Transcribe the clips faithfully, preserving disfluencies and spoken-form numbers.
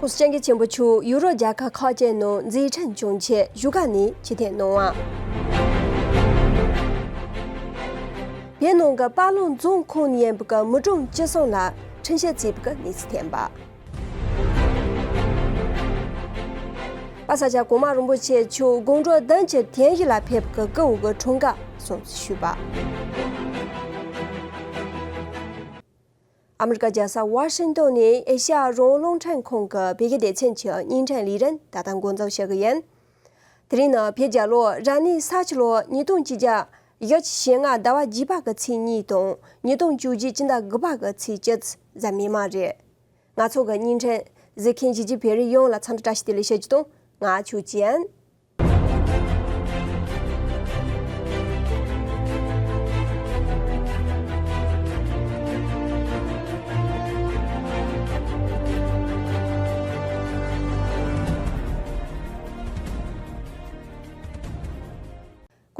༸གོང་ས་༸སྐྱབས་མགོན་ཆེན་པོ་མཆོག་ཡུ་རོབ་རྒྱལ་ཁབ་ཁག་ཅིག་ནང་མཛད་འཕྲིན་སྐྱོང་ཆེད་བཞུགས་སྒར་ནས་ཕྱིར་འཐེན་གནང་བ། བོད་ནང་གི་དཔའ་ལུང་རྫོང་ཁོངས་ནས་ཡིན་པའི་མི་གྲངས་བཅུ་གསུམ་ལ་ཁྲིམས་ཞིབ་བྱས་པའི་གནས་ཚུལ་ཐོན་པ། པ་ས་ཆ་གོང་མ་རིན་པོ་ཆེ་མཆོག་དགོང་དྲོ་བདུན་གྱི་ཐེངས་བཞི་ལ་ཕེབས་ཀྱི་སྐུ་འོ་གི་འཁྲུངས་སྐར་སྲུང་བརྩི་ཞུས་པ། ཨ་མི་རི་ཀ་རྒྱལ་ས་ཝ་ཤིང་ཏོན་ནས་ཨེ་ཤ་ཡ་རང་དབང་རླུང་འཕྲིན་ཁང་གི་བོད་ཡིག་སྡེ་ཚན་གྱི་བརྙན་འཕྲིན་ལས་རིམ་ད་ལྟ་འགོ་འཛུགས་བྱེད་ཀྱི་ཡིན། དེ་རིང་ནི་བོད་རྒྱལ་ལོ་རབ་གནས་ས་ཁྱི་ལོ་ཉིས་སྟོང་ཆིག་བརྒྱ་བཞི་བཅུ་ཞེ་ལྔ་ཟླ་བ་བརྒྱད་པ་གི་ཚེས་གཉིས་དང་ཉིས་སྟོང་བཅུ་བཞི་སྤྱི་ཟླ་དགུ་པ་གི་ཚེས་བཅུ་གཟའ་མིག་དམར་རེད། ང་ཚོ་གི་བརྙན་འཕྲིན་གཟིགས་མཁན་གཞིས་བྱེས་བོད་རིགས་ཡོངས་ལ་འཚམས་འདྲི་བཀྲ་ཤིས་བདེ་ལེགས་ཞུ་རྒྱུ་དང་། ང་ཆོས་ཅན།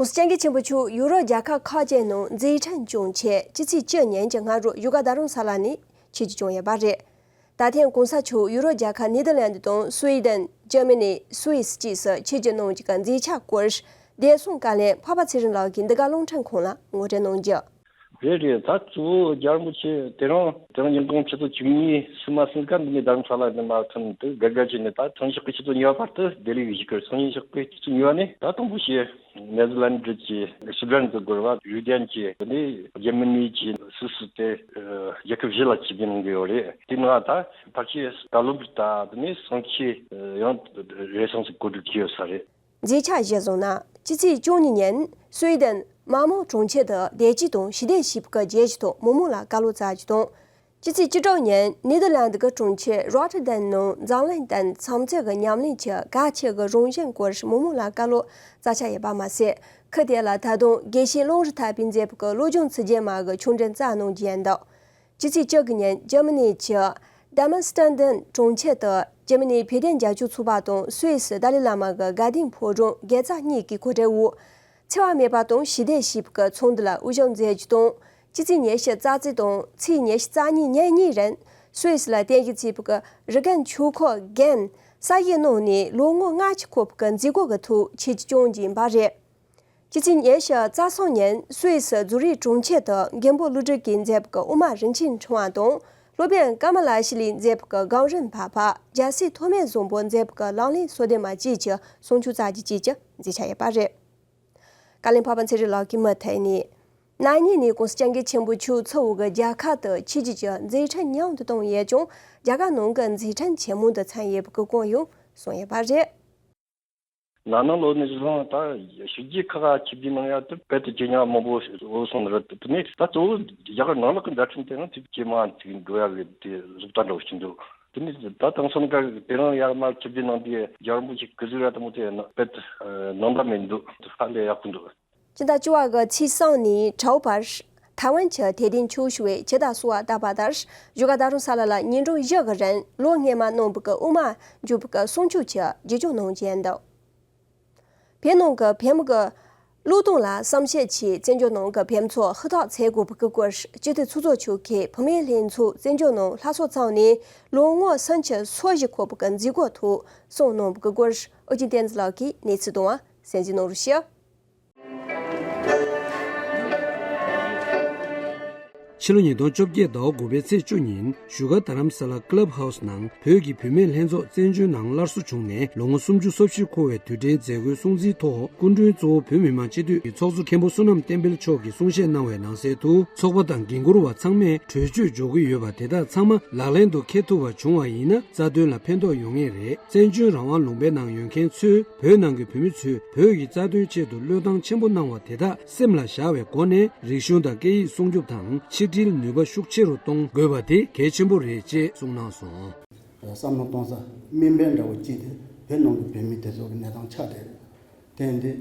༸གོང་ས་༸སྐྱབས་མགོན་ཆེན་པོ་མཆོག་ཡུ་རོབ་རྒྱལ་ཁབ་ཁག་ཅིག་ནང་མཛད་འཕྲིན་སྐྱོང་ཆེད་སྤྱི་ཚེས་བཅུ་ཉིན་གྱི་སྔ་དྲོ་བཞུགས་སྒར་རྡ་རམ་ས་ལ་ནས་ཆིབས་བསྒྱུར་བྱུང་ཡོད་པ་རེད། ད་ཐེངས་གོང་ས་མཆོག་ཡུ་རོབ་རྒྱལ་ཁབ་ནེ་དར་ལན་ཌི་དང་སུའེ་ཌེན། ཇར་མ་ནི། སུད་སི་བཅས་སུ་ཆིབས་བསྒྱུར་གནང་རྒྱུ་གི་མཛད་འཆར་སྐོར་བདེ་སྲུང་བཀའ་བློན་འཕགས་པ་ཚེ་རིང་ལགས་ཀྱིས་འདི་ག་རླུང་འཕྲིན་ཁང་ལ་ངོ་སྤྲོད་གནང་རྒྱུ། རེད་རེད། ད་གཙོ་བོ་རྒྱལ་བ་རིན་པོ་ཆེ་དེ་རིང་དེ་རིང་ཉིན་གུང་ཆུ་ཚོད་བཅུ་གཉིས་སུ་མ་ཟིན་ཀ་འདི་ནས་རྡ་རམ་ས་ལ་ནས་མར་ཐོན་དུས་དགའ་དགའ་བྱས་ནས། ད་ཚངས་ཞོགས་ཀྱི་ཆུ་ཚོད་གཉིས་པ་བར་དུ་ལྡི་ལི་བཞུགས་ཀྱི་རེད། ཚངས་ཉིན་ཞོགས་ཀྱི་ཆུ་ཚོད་གཉིས་པ་ནས་ད་དང་པོ་ཞིག་ནེ་ཛར་ལན་ཌི་གི་སུད་ཌེན་དུ་འགོར་བ། སུའེ་ཌེན་གྱི་ནས་ཇར་མ་ནི་གྱི་སུད་སི་དེ་རྒྱལ་ཁབ་བཞི་ལ་ཆིབས་བསྒྱུར་གནང་གི་ཡོད་རེད། དེ་ནང་ད་ཕལ་ཆེར་ཀ་ལོན་སྦུག་དང་དེ་ནས་སང་ཆེ་ཡང་རེ་ཟུང་ཞིག་གོ་སྒྲིག་བྱས་ཡོད་ས་རེད། མཛད་འཆར་གཞིར་བཟུང་ན། སྤྱི་ཚེས་བཅུ་གཉིས་ཉིན་སུའེ་ཌེན་མ་མོ་གྲོང་ཁྱེར་དུ་བདེ་སྐྱིད་དང་ཞི་བདེ་ཞེས་པའི་རྒྱལ་སྤྱི་དང་མི་མང་ལ་བཀའ་སློབ་སྩལ་རྒྱུ་དང་། སྤྱི་ཚེས་བཅུ་དྲུག་ཉིན་ནེ་དར་ལན་ཌི་གི་གྲོང་ཁྱེར་རོ་ཊར་ཌེམ་ནང་འཛམ་གླིང་དང་འཚམས་ཚད་ཀྱི་ཉམས་ལེན་གྱི་གལ་ཆེ་གི་རང་བཞིན་སྐོར་མི་མང་ལ་བཀའ་སློབ་སྩལ་འཆར་ཡོད་པ་མ་ཟད། ཁུལ་དེ་ལ་ད་དུང་དགེ་བཤེས་ཀློང་རི་ཐར་པས་མཛད་པའི་བློ་སྦྱོང་ཚིག་བརྒྱད་མ་གི་ཆོས་འབྲེལ་སྩལ་གནང་རྒྱུ་ཡིན་འདུག་སྤྱི་ཚེས་བཅུ་དགུ་ཉིན་ཇར་མ་ནི་གྱི་ཌ་མན་སི་ཊན་ཌེན་གྲོང་ཁྱེར་དུ་ཇར་མ་ནི་བོད་དོན་རྒྱབ་སྐྱོར་ཚོགས་པ་དང་སུད་སི་ཏཱ་ལའི་བླ་མ་གི་དགའ་ལྡན་ཕོ་བྲང་དགེ་རྩ་གཉིས་ཀྱི་གོ་སྒྲིག་འོག་འཚེ་བ་མེད་པ་དང་ཞི་བདེ་ཞེས་པའི་ཚོགས་འདུ་ལ་དབུ་བཞུགས་མཛད་རྒྱུ་དང་། སྤྱི་ཚེས་ཉི་ཤུ་རྩ་གཅིག་དང་ཚེས་ཉི་ཤུ་རྩ་གཉིས་ཉིན་གཉིས་རིང་སུད་སི་ལ་རྟེན་གཞི་བྱས་པའི་རི་ཀན་ཆོས་འཁོར་རྒན་གསར་བཞེངས་གནང་ནས་ལོ་ངོ་ལྔ་བཅུ་འཁོར་བའི་མཛད་སྒོ་གི་ཐོག་ཆིབས་བསྒྱུར་གནང་རྒྱུ་ཡིན་པ་རེད། སྤྱི་ཚེས་ཉི་ཤུ་རྩ་གསུམ་ཉིན་སུད་སི་ཛུ་རིག་གྲོང་ཁྱེར་དུ་མགོན་པོ་ཀླུ་སྒྲུབ་ཀྱིས་མཛད་པའི་དབུ་མ་རིན་ཆེན་ཕྲེང་བ་དང་སློབ་དཔོན་ཀ་མ་ལ་ཤཱི་ལས་མཛད་པའི་གངས་རིའི་འཕགས་པ་རྒྱལ་སྲས་ཐོགས་མེད་བཟང་པོས་མཛད་པའི་ལག་ལེན་སོ་བདུན་མ་བཅས་ཀྱི་གསུང་ཆོས་སྩལ་རྒྱུ་བཅས་ཀྱི་མཛད་འཆར་ཡོད་པ་རེད། བཀའ་བློན་འཕགས་པ་ཚེ་རིང་ལགས་ཀྱིས་མུ་མཐུད་ནས། ན་ནིང་ནས་༸གོང་ས་༸སྐྱབས་མགོན་ཆེན་པོ་མཆོག་ཚུར་འོང་གི་རྒྱལ་ཁབ་ཏུ་ཆིབས་བསྒྱུར་གྱི་མཛད་འཕྲིན་མྱུར་དུ་བཏང་ཡོད་ཀྱང་། རྒྱ་གར་ནང་གི་མཛད་འཕྲིན་ཇེ་མང་དུ་སོང་ཡོད་པའི་སྐུ་གོང་ཡང་གསུངས་ཡོད་པ་རེད། ན་ནིང་ལོ་ནས་བཟུང་ད་ཕྱི་རྒྱལ་ཁག་ཆིབས་བསྒྱུར་གནང་ཡག་དེ་དཔེ་དེ་ཇེ་ཉུང་མང་པོ་འོས་སོང་རེད། དེ་ནས་ད་གཙོ་བོ་རྒྱ་གར་ནང་ལོགས་ཀྱི་འགྲོ་གྲོན་དེ་ཡང་དེ་ཇེ་མང་ཅིག་འགྲོ་ཡག་གི་དེ་ཟུག་ད་འགྲོ་བཞིན་འདུག་དེ་ནས་ད་དེང་སང་ག་དེ་རིང་ཡར་མར་ཆིབས་བསྒྱུར་གནང་དུས་རྒྱལ་བ་རིན་པོ་ཆེ་སྐུ་གཟུགས་ར་དང་པོ་དེ་ཡིན་ན་དཔེ་ནང་ད་མི་འདུག་ཧ་ལས་ཡག་པོ་འདུག་སྤྱི་ཟླ་བཅུ་བ་གི་ཚེས་གསུམ་ནས་དྲུག་བར་ཐའེ་ཝན་གྱི་དད་ལྡན་ཆོས་ཞུ་བས་ཇི་ལྟར་གསོལ་བ་བཏབ་པ་ལྟར་བཞུགས་སྒར་རྡ་རམ་ས་ལ་ལ་ཉིན་གྲངས་བཞི་གི་རིང་ལོ་སྔོན་མ་གནང་བའི་དབུ་མ་འཇུག་པའི་གསུང་ཆོས་ཀྱི་རྒྱུན་སྐྱོང་གནང་རྒྱུ་ཡིན་འདུག་བོད་ནང་གི་བོད་མི་གི་བློས་གཏོང་ལ་བསམ་ཤེས་ཀྱིས་བཙན་བྱོལ་ནང་གི་བོད་མི་ཚོ་ཧུར་ཐག་འཚོལ་དགོས་པའི་སྐོར་སྤྱི་འཐུས་ཚོགས་གཙོ་མཆོག་གིས་བུད་མེད་ལྷན་ཚོགས་བཙན་བྱོལ་ནང་ལྷ་ས་ཚང་ནས་ལོ་ངོ་སུམ་ཅུ་སོ་བཞི་འཁོར་བའི་མཛད་སྒོ་ཐོག་གསུངས་གནང་བའི་སྐོར་ཨོ་རྒྱན་བསྟན་འཛིན་ལགས་ཀྱིས་གནས་ཚུལ་བཏང་བ་གསན་གཟིགས་གནང་རོགས་ཞུ། ཕྱི་ལོ་ཉིས་སྟོང་བཅོ་བརྒྱད་ཟླ་བ་དགུ་པའི་ཚེས་བཅུ་ཉིན་བཞུགས་སྒར་རྡ་རམ་ས་ལ་ཀི་ལབ་ཧའུ་སི་ནང་བོད་ཀྱི་བུད་མེད་ལྷན་ཚོགས་བཙན་བྱོལ་ནང་སླར་གསོ་བྱུང་ནས་ལོ་ངོ་སུམ་ཅུ་སོ་བཞི་འཁོར་བའི་དུས་དྲན་མཛད་སྒོའི་སྲུང་བརྩིའི་ཐོག་སྐུ་མགྲོན་གཙོ་བོ་བོད་མི་མང་སྤྱི་འཐུས་ཀྱི་ཚོགས་གཙོ་མཁན་པོ་བསོད་ནམས་བསྟན་འཕེལ་མཆོག་གིས་གསུང་བཤད་གནང་བའི་ནང་གསལ་དུ། ཚོགས་པ་དང་འགན་འཁུར་བ་ཚང་མས་གྲོས་ཆོད་འཇོག་གི་ཡོད་པ་དེ་དག་ཚང་མ་ལག་ལེན་དུ་འཁེལ་ཐུབ་པ་བྱུང་བ་ཡིན་ན་རྩ་དོན་ལ་ཕན་ཐོགས་ཡོང་ངེས་རེད། བཙན་བྱོལ་རང་དབང་ལུང་པའི་ནང་ཡོད་མཁན་ཚོས་བོད་ནང་གི་བོད་མི་ཚོས་བོད་ཀྱི་རྩ་དོན་ཆེད་དུ་བློས་བཏང་ཆེན་པོ་གནང་བ་དེ་དག་སེམས་ལ་བཞག་པའི་སྒོ་ནས་རིག་གཞུང་དང་སྐད་ཡིག་སྲུང་སྐྱོབ་དང་ཆིག་སྒྲིལ་ནུས་པ་ཤུགས་ཆེ་རུ་གཏོང་དགོས་པ་དེ་གལ་ཆེན་པོ་རེད་ཅེས་གསུངས་གནང་སོང་། བསམ་བློ་གཏོང་ས་དམིགས་འབེན་འདྲ་བོ་གཅིག་དེ་བོད་ནང་གི་བོད་མི་དེ་ཚོ་གི་གནས་སྟངས་ཆགས་བསྡད་རེད། དེ་ཡིན་དུས་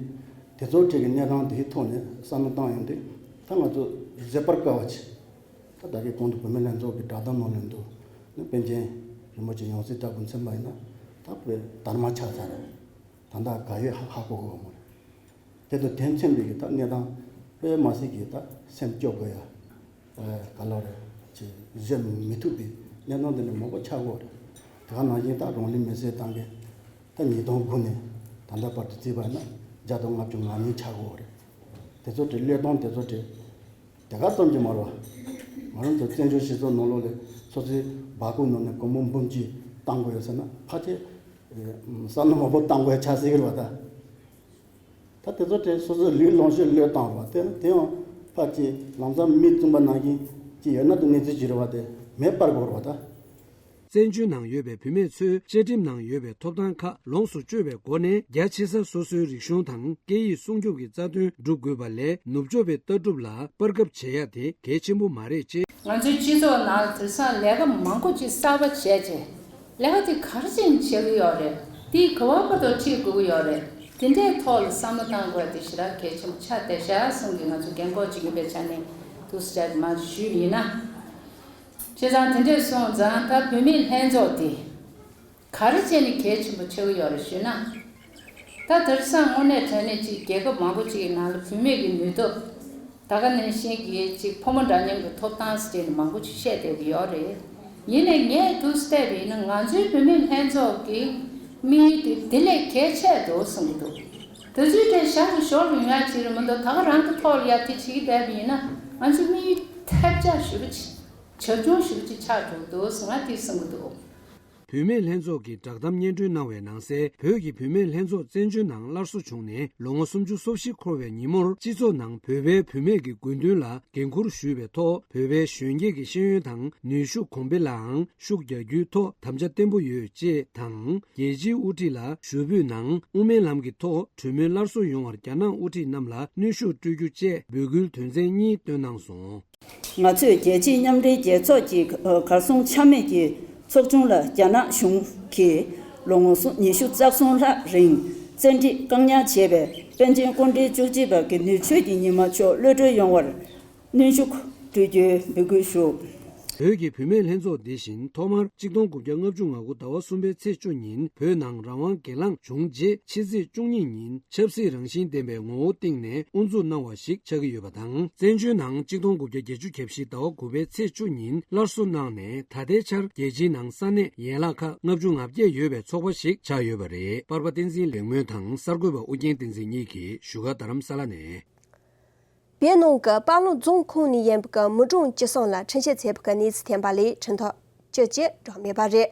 དེ་ཚོ་གཅིག་གི་གནས་སྟངས་དེའི་ཐོག་ནས་བསམ་བློ་བཏང་ཡོང་དུས་ད་ང་ཚོ་བཟོད་པར་དཀའ་བ་ཆེ། ད་ད་གིན་གོང་དུ་བུད་མེད་ལྷན་ཚོགས་ཀྱི་བསྒྲགས་གཏམ་ནང་ནས་འདུག་ནི་པཎ་ཆེན་རིན་པོ་ཆེ་ཡང་སྲིད་ལྟ་བུ་མཚོན་པ་ཡིན་ན་ད་བོད་དར་མ་ཆགས་ཚར་རེད། ད་ལྟ་ག་ཡོད་ཧ་ཧ་གོ་གོ་མ་རེད། དེ་དང་དེ་མཚོན་པའི་གི་ད་གནས་སྟངས་དཔེ་མ་སྲིད་ཀྱི་ད་སེམས་སྐྱོ་དགོས་ཡ། ག་ལོ་རེད་ཅེས་བཟོད་མི་ཐུབ་པའི་གནས་སྟངས་དེ་འདྲ་མང་པོ་ཆགས་ཀྱི་ཡོད་རེད། དེ་ག་ནང་བཞིན་ད་རང་ལུས་མེར་སྲེག་བཏང་མཁན་ད་ཉིས་སྟོང་དགུ་ནས་ད་ལྟ་བར་དུ་བརྩིས་པ་ན་བརྒྱ་དང་ལྔ་བཅུ་ང་གཉིས་ཆགས་ཡོད་རེད། དེ་ཚོ་དེ་བློས་གཏོང་དེ་ཚོ་དེ་དེ་ག་ཙམ་གྱིས་མ་རེད་བ། ང་རང་ཚོ་བཙན་བྱོལ་སྤྱི་ཚོགས་ནང་ལོགས་ལ་སོ་སོའི་སྦྲ་གུར་ནང་ནས་སྒོར་མོ་འབུམ་གཅིག་བཏང་དགོས་ཡོད་ཟེར་ན་ཕལ་ཆེར་བསམ་བློ་མང་པོ་བཏང་དགོས་ཆགས་སྲིད་ཀྱི་རེད་བ་ད། ད་དེ་ཚོ་དེ་སོ་སོའི་ལུས་ལོངས་སྤྱོད་བློས་བཏང་བ་དེ་དེ་ཡང་ཕལ་ཆེར་ལམ་སང་མིག་བཙུམ་པ་ནང་བཞིན་ཅིག་ཡོད་ན་དེ་གནས་ཚུལ་ཅིག་རེད་བ། དེ་མེ་སྤར་དགོས་རེད་བ་ད། བཙན་བྱོལ་ནང་ཡོད་པའི་བུད་མེད་ཚོས་བཅའ་ཁྲིམས་ནང་ཡོད་པའི་ཐོབ་ཐང་ཁག་ལོངས་སུ་སྤྱོད་པའི་སྒོ་ནས་རྒྱ་ཆེ་ས་སོ་སོའི་རིག་གཞུང་དང་སྐད་ཡིག་སྲུང་སྐྱོབ་ཀྱི་རྩ་དོན་སྒྲུབ་དགོས་པ་ལས་ནུབ་ཕྱོགས་པའི་ལྟ་གྲུབ་ལ་སྤར་ཁབ་བྱེད་ཡ་དེ་གལ་ཆེན་པོ་མ་རེད་ཅེས། ང་ཚོའི་སྤྱི་ཚོགས་ནང་ལ་དེང་སང་ལས་ཀ་མང་པོ་ཅིག་གསར་པ་བྱས་རྗེས། ལས་ཀ་དེ་ག་རེ་བྱས་ནས་བྱེད་ཀྱི་ཡོད་རེད། དེ་ག་བ་བར་དུ་ཁྲིད་དགོས་ཀྱི་ཡོད་རེད། དེ་འདྲའི་ཐོག་ལ་བསམ་བློ་བཏང་དགོས་པ་དེ་ཞེ་དྲག་གལ་ཆེན་པོ་ཆགས་བསྡད་ཤག་གསུང་གི། ང་ཚོ་རྒན་འཁོགས་ཅིག་ཡིན་པའི་ཆ་ནས་འདུག་སེ་བྱས་མར་ཞུས་པ་ཡིན་ན། བྱས་ཙང་དེ་འདྲས་སོང་ཙང་ད་བུད་མེད་ལྷན་ཚོགས་དེ་ག་རེ་བྱས་ནས་གལ་ཆེན་པོ་ཆགས་ཀྱི་ཡོད་རེད་ཞུས་ན། ད་དེང་སང་དངོས་གནས་དྲང་གནས་ཅིག་རྒྱལ་ཁབ་མང་པོ་ཅིག་གི་ནང་ལ་བུད་མེད་ཀྱི་ནུས་སྟོབས་ད་ག་ནང་བཞིན་གྱི་ཅིག་ཕོ་མོ་འདྲ་མཉམ་གྱི་ཐོབ་ཐང་ཟེར་ནས་མང་པོ་ཅིག་བཤད་བསྡད་ཀྱི་ཡོད་རེད། ཡིན་ནའི་ངས་འདུག་སེ་བལྟས་པ་ཡིན་ན་ང་ཚོའི་བུད་མེད་ལྷན་ཚོགས་ཀྱི་དམིགས་ཡུལ་དེ་དེ་ལས་གལ་ཆེ་འདུག་བསམ་གྱི་འདུག་དེ་ཚོའི་གྲས་ཞབས་ཏུ་ཞོར་ལ་ཡོང་ཡ་ཅིག་རེད་མི་འདུག་ད་ག་རང་གི་ཐོག་ལ་ཡ་དེ་བྱེད་ཀྱི་བསྡད་པ་ཡིན་ན་ང་ཚོའི་དམིགས་ཡུལ་ཐལ་ཆ་ཞེ་པོ་ཅིག་བྱབ་ཆུང་ཞེ་པོ་ཅིག་ཆགས་འགྲོ་གི་འདུག་ཟེར་ང་དེ་བསམ་གྱི་འདུག་བུད་མེད་ལྷན་ཚོགས་ཀྱིས་བསྒྲགས་གཏམ་སྙན་སྒྲོན་གནང་བའི་ནང་གསལ། བོད་ཀྱི་བུད་མེད་ལྷན་ཚོགས་བཙན་བྱོལ་ནང་སླར་གསོ་བྱུང་ནས་ལོ་ངོ་སུམ་ཅུ་སོ་བཞི་འཁོར་བའི་ཉིན་མོར་སྤྱི་ཚོགས་ནང་བོད་པའི་བུད་མེད་ཀྱི་དགོས་འདུན་ལ་འགན་འཁུར་ཞུས་པའི་ཐོག་བོད་པའི་གཞོན་སྐྱེས་ཀྱི་ཤེས་ཡོན་དང་ནུས་ཤུགས་གོང་འཕེལ་ལའང་ཤུགས་རྒྱག་རྒྱུའི་ཐོག་དམ་བཅའ་བརྟན་པོ་ཡོད་ཅེས་དང་། རྒྱལ་སྤྱིའི་དབུ་ཁྲིད་ལ་ཞུ་འབོད་ནང་དབུ་མའི་ལམ་གྱི་ཐོག་གྲོས་མོལ་སླར་གསོ་ཡོང་བར་རྒྱ་ནག་དབུ་ཁྲིད་རྣམས་ལ་གནོན་ཤུགས་སྤྲོད་རྒྱུ་བཅས་འབོད་སྐུལ་དོན་ཚན་གཉིས་བཏོན་གནང་སོང་། ང་ཚོས་རྒྱལ་སྤྱིའི་མཉམ་འབྲེལ་རྒྱལ་ཚོགས་ཀྱི་གར་སོང་ཆ་མེད་ཀྱི་ཚོགས་ཆུང་ལ་རྒྱ་ནག་གཞུང་གིས་ལོ་ངོ་ཉི་ཤུ་རྩ་གསུམ་ལྷག་རིང་བཙན་ཁྲིད་བཀག་ཉར་བྱས་པའི་པཎ་ཆེན་སྐུ་ཕྲེང་བཅུ་གཅིག་པ་གི་ནུས་ཆོད་ཀྱི་ཉི་མ་མཆོག་གློད་གྲོལ་ཡོང་བར་གནོན་ཤུགས་སྤྲོད་རྒྱུའི་འབོད་སྐུལ་ཞུ། བོད་ཀྱི་བུད་མེད་ལྷན་ཚོགས་འདི་བཞིན་ཐོག་མར་གཅིག་སྟོང་དགུ་བརྒྱ་ལྔ་བཅུ་ང་དགུ་ཟླ་བ་གསུམ་པའི་ཚེས་བཅུ་ཉིན་བོད་ནང་རང་དབང་སྒེར་ལངས་བྱུང་རྗེས་ཕྱི་ཚེས་བཅུ་གཉིས་ཉིན་ཆབ་སྲིད་རང་བཞིན་ལྡན་པའི་ངོ་བོ་བཏིང་ནས་དབུ་འཛུགས་གནང་བ་ཞིག་ཆགས་ཀྱི་ཡོད་པ་དང་། བཙན་བྱོལ་ནང་གཅིག་སྟོང་དགུ་བརྒྱ་བརྒྱད་ཅུ་གྱ་བཞི་ཟླ་བ་དགུ་པའི་ཚེས་བཅུ་ཉིན་སླར་གསོ་གནང་ནས་ད་ལྟའི་ཆར་རྒྱལ་སྤྱིའི་ནང་ས་གནས་ཡན་ལག་ཁག་ལྔ་བཅུ་ང་བརྒྱད་ཡོད་པའི་ཚོགས་པ་ཞིག་ཆགས་ཡོད་པ་རེད། པར་པ་བསྟན་འཛིན་ལེགས་སྨོན་དང་གསར་འགོད་པ་ཨུ་རྒྱན་བསྟན་འཛིན་གཉིས་ཀྱིས་བཞུགས་སྒར་རྡ་རམ་ས་ལ་ནས། བོད་ནང་གི་དཔའ་ལུང་རྫོང་ཁོངས་ནས་ཡིན་པའི་མི་གྲངས་བཅུ་གསུམ་ལ་འཕྲིན་བཤེར་བྱས་པའི་གནས་ཚུལ་ཐོན་པ་ལས་འཕྲིན་ཐག་བཅད་རྒྱུ་འགྲོ་མེད་པ་རེད།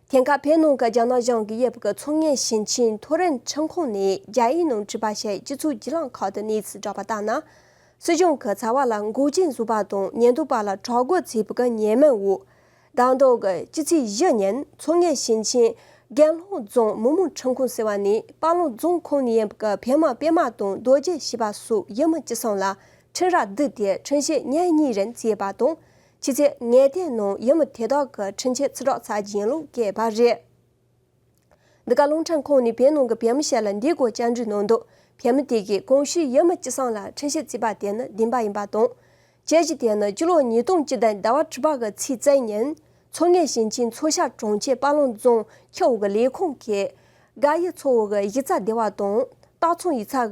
དེང་སྐབས་བོད་ནང་གི་རྒྱ་ནག་གཞུང་གིས་ཡོད་པའི་མཚོ་སྔོན་ཞིང་ཆེན་ཐོ་རེངས་ཁྲིམས་ཁང་ནས་རྒྱ་ཡིག་ནང་བྲིས་པ་ཞིག་སྤྱི་ཚོགས་བརྒྱུད་ལམ་ཁག་ཏུ་གནས་ཚུལ་བསྒྲགས་པ་ལྟར་ན། སྲིད་གཞུང་གི་ཚབ་བ་ལ་འགོག་རྐྱེན་བཟོས་པ་དང་ཉེན་རྟོག་པ་ལ་དྲག་རྒོལ་བྱས་པའི་ཉེས་མིང་འོག་ད་དུང་གི་སྤྱི་ཚེས་བཞི་ཉིན་མཚོ་སྔོན་ཞིང་ཆེན་རྒན་ལྷུང་རྫོང་མི་དམངས་ཁྲིམས་ཁང་ཟེར་བ་ནས་དཔའ་ལུང་རྫོང་ཁོངས་ནས་ཡིན་པའི་བོད་མི་པད་མ་དང་རྡོ་རྗེ་ཞེས་པ་སོགས་ཡུལ་མི་བཅུ་གསུམ་ལ་འཕྲིན་ར་བསྡུས་ཏེ་འཕྲིན་བཤེར་ཉིན་གཉིས་རིང་བྱས་པ་དང་། ཕྱི་ཚེས་ཉེར་བདུན་ནང་ཡུལ་མི་དེ་དག་གི་འཕྲིན་བཤེར་ཚུར་རག་ཚར་རྒྱུ་ཡིན་ལུགས་བཀོད་པ་རེད། འདི་ག་རླུང་འཕྲིན་ཁང་ནས་བོད་ནང་གི་བོད་མི་ཞིག་ལ་འདི་སྐོར་བཅར་འདྲི་གནང་དུས། བོད་མི་དེ་གིས་གོང་ཞུས་ཡུལ་མི་བཅུ་གསུམ་ལ་འཕྲིན་བཤེར་བྱས་པ་དེ་ནི་བདེན་པ་ཡིན་པ་དང་། བཅར་གཞི་དེ་ནི་སྤྱི་ལོ་ཉིས་སྟོང་བཅུ་བདུན་ཟླ་བ་དྲུག་པ་གི་ཚེས་བཅུ་ཉིན་མཚོ་སྔོན་ཞིང་ཆེན་མཚོ་ཤར་གྲོང་ཁྱེར་དཔའ་ལུང་རྫོང་ཆུ་འོག་གི་ལས་ཁུངས་ཀྱིས་དགའ་ཡུལ་མཚོ་འོག་གི་གཞི་རྩ་སྡེ་བ་དང་སྟག་ཚང་ཡིག་ཚང་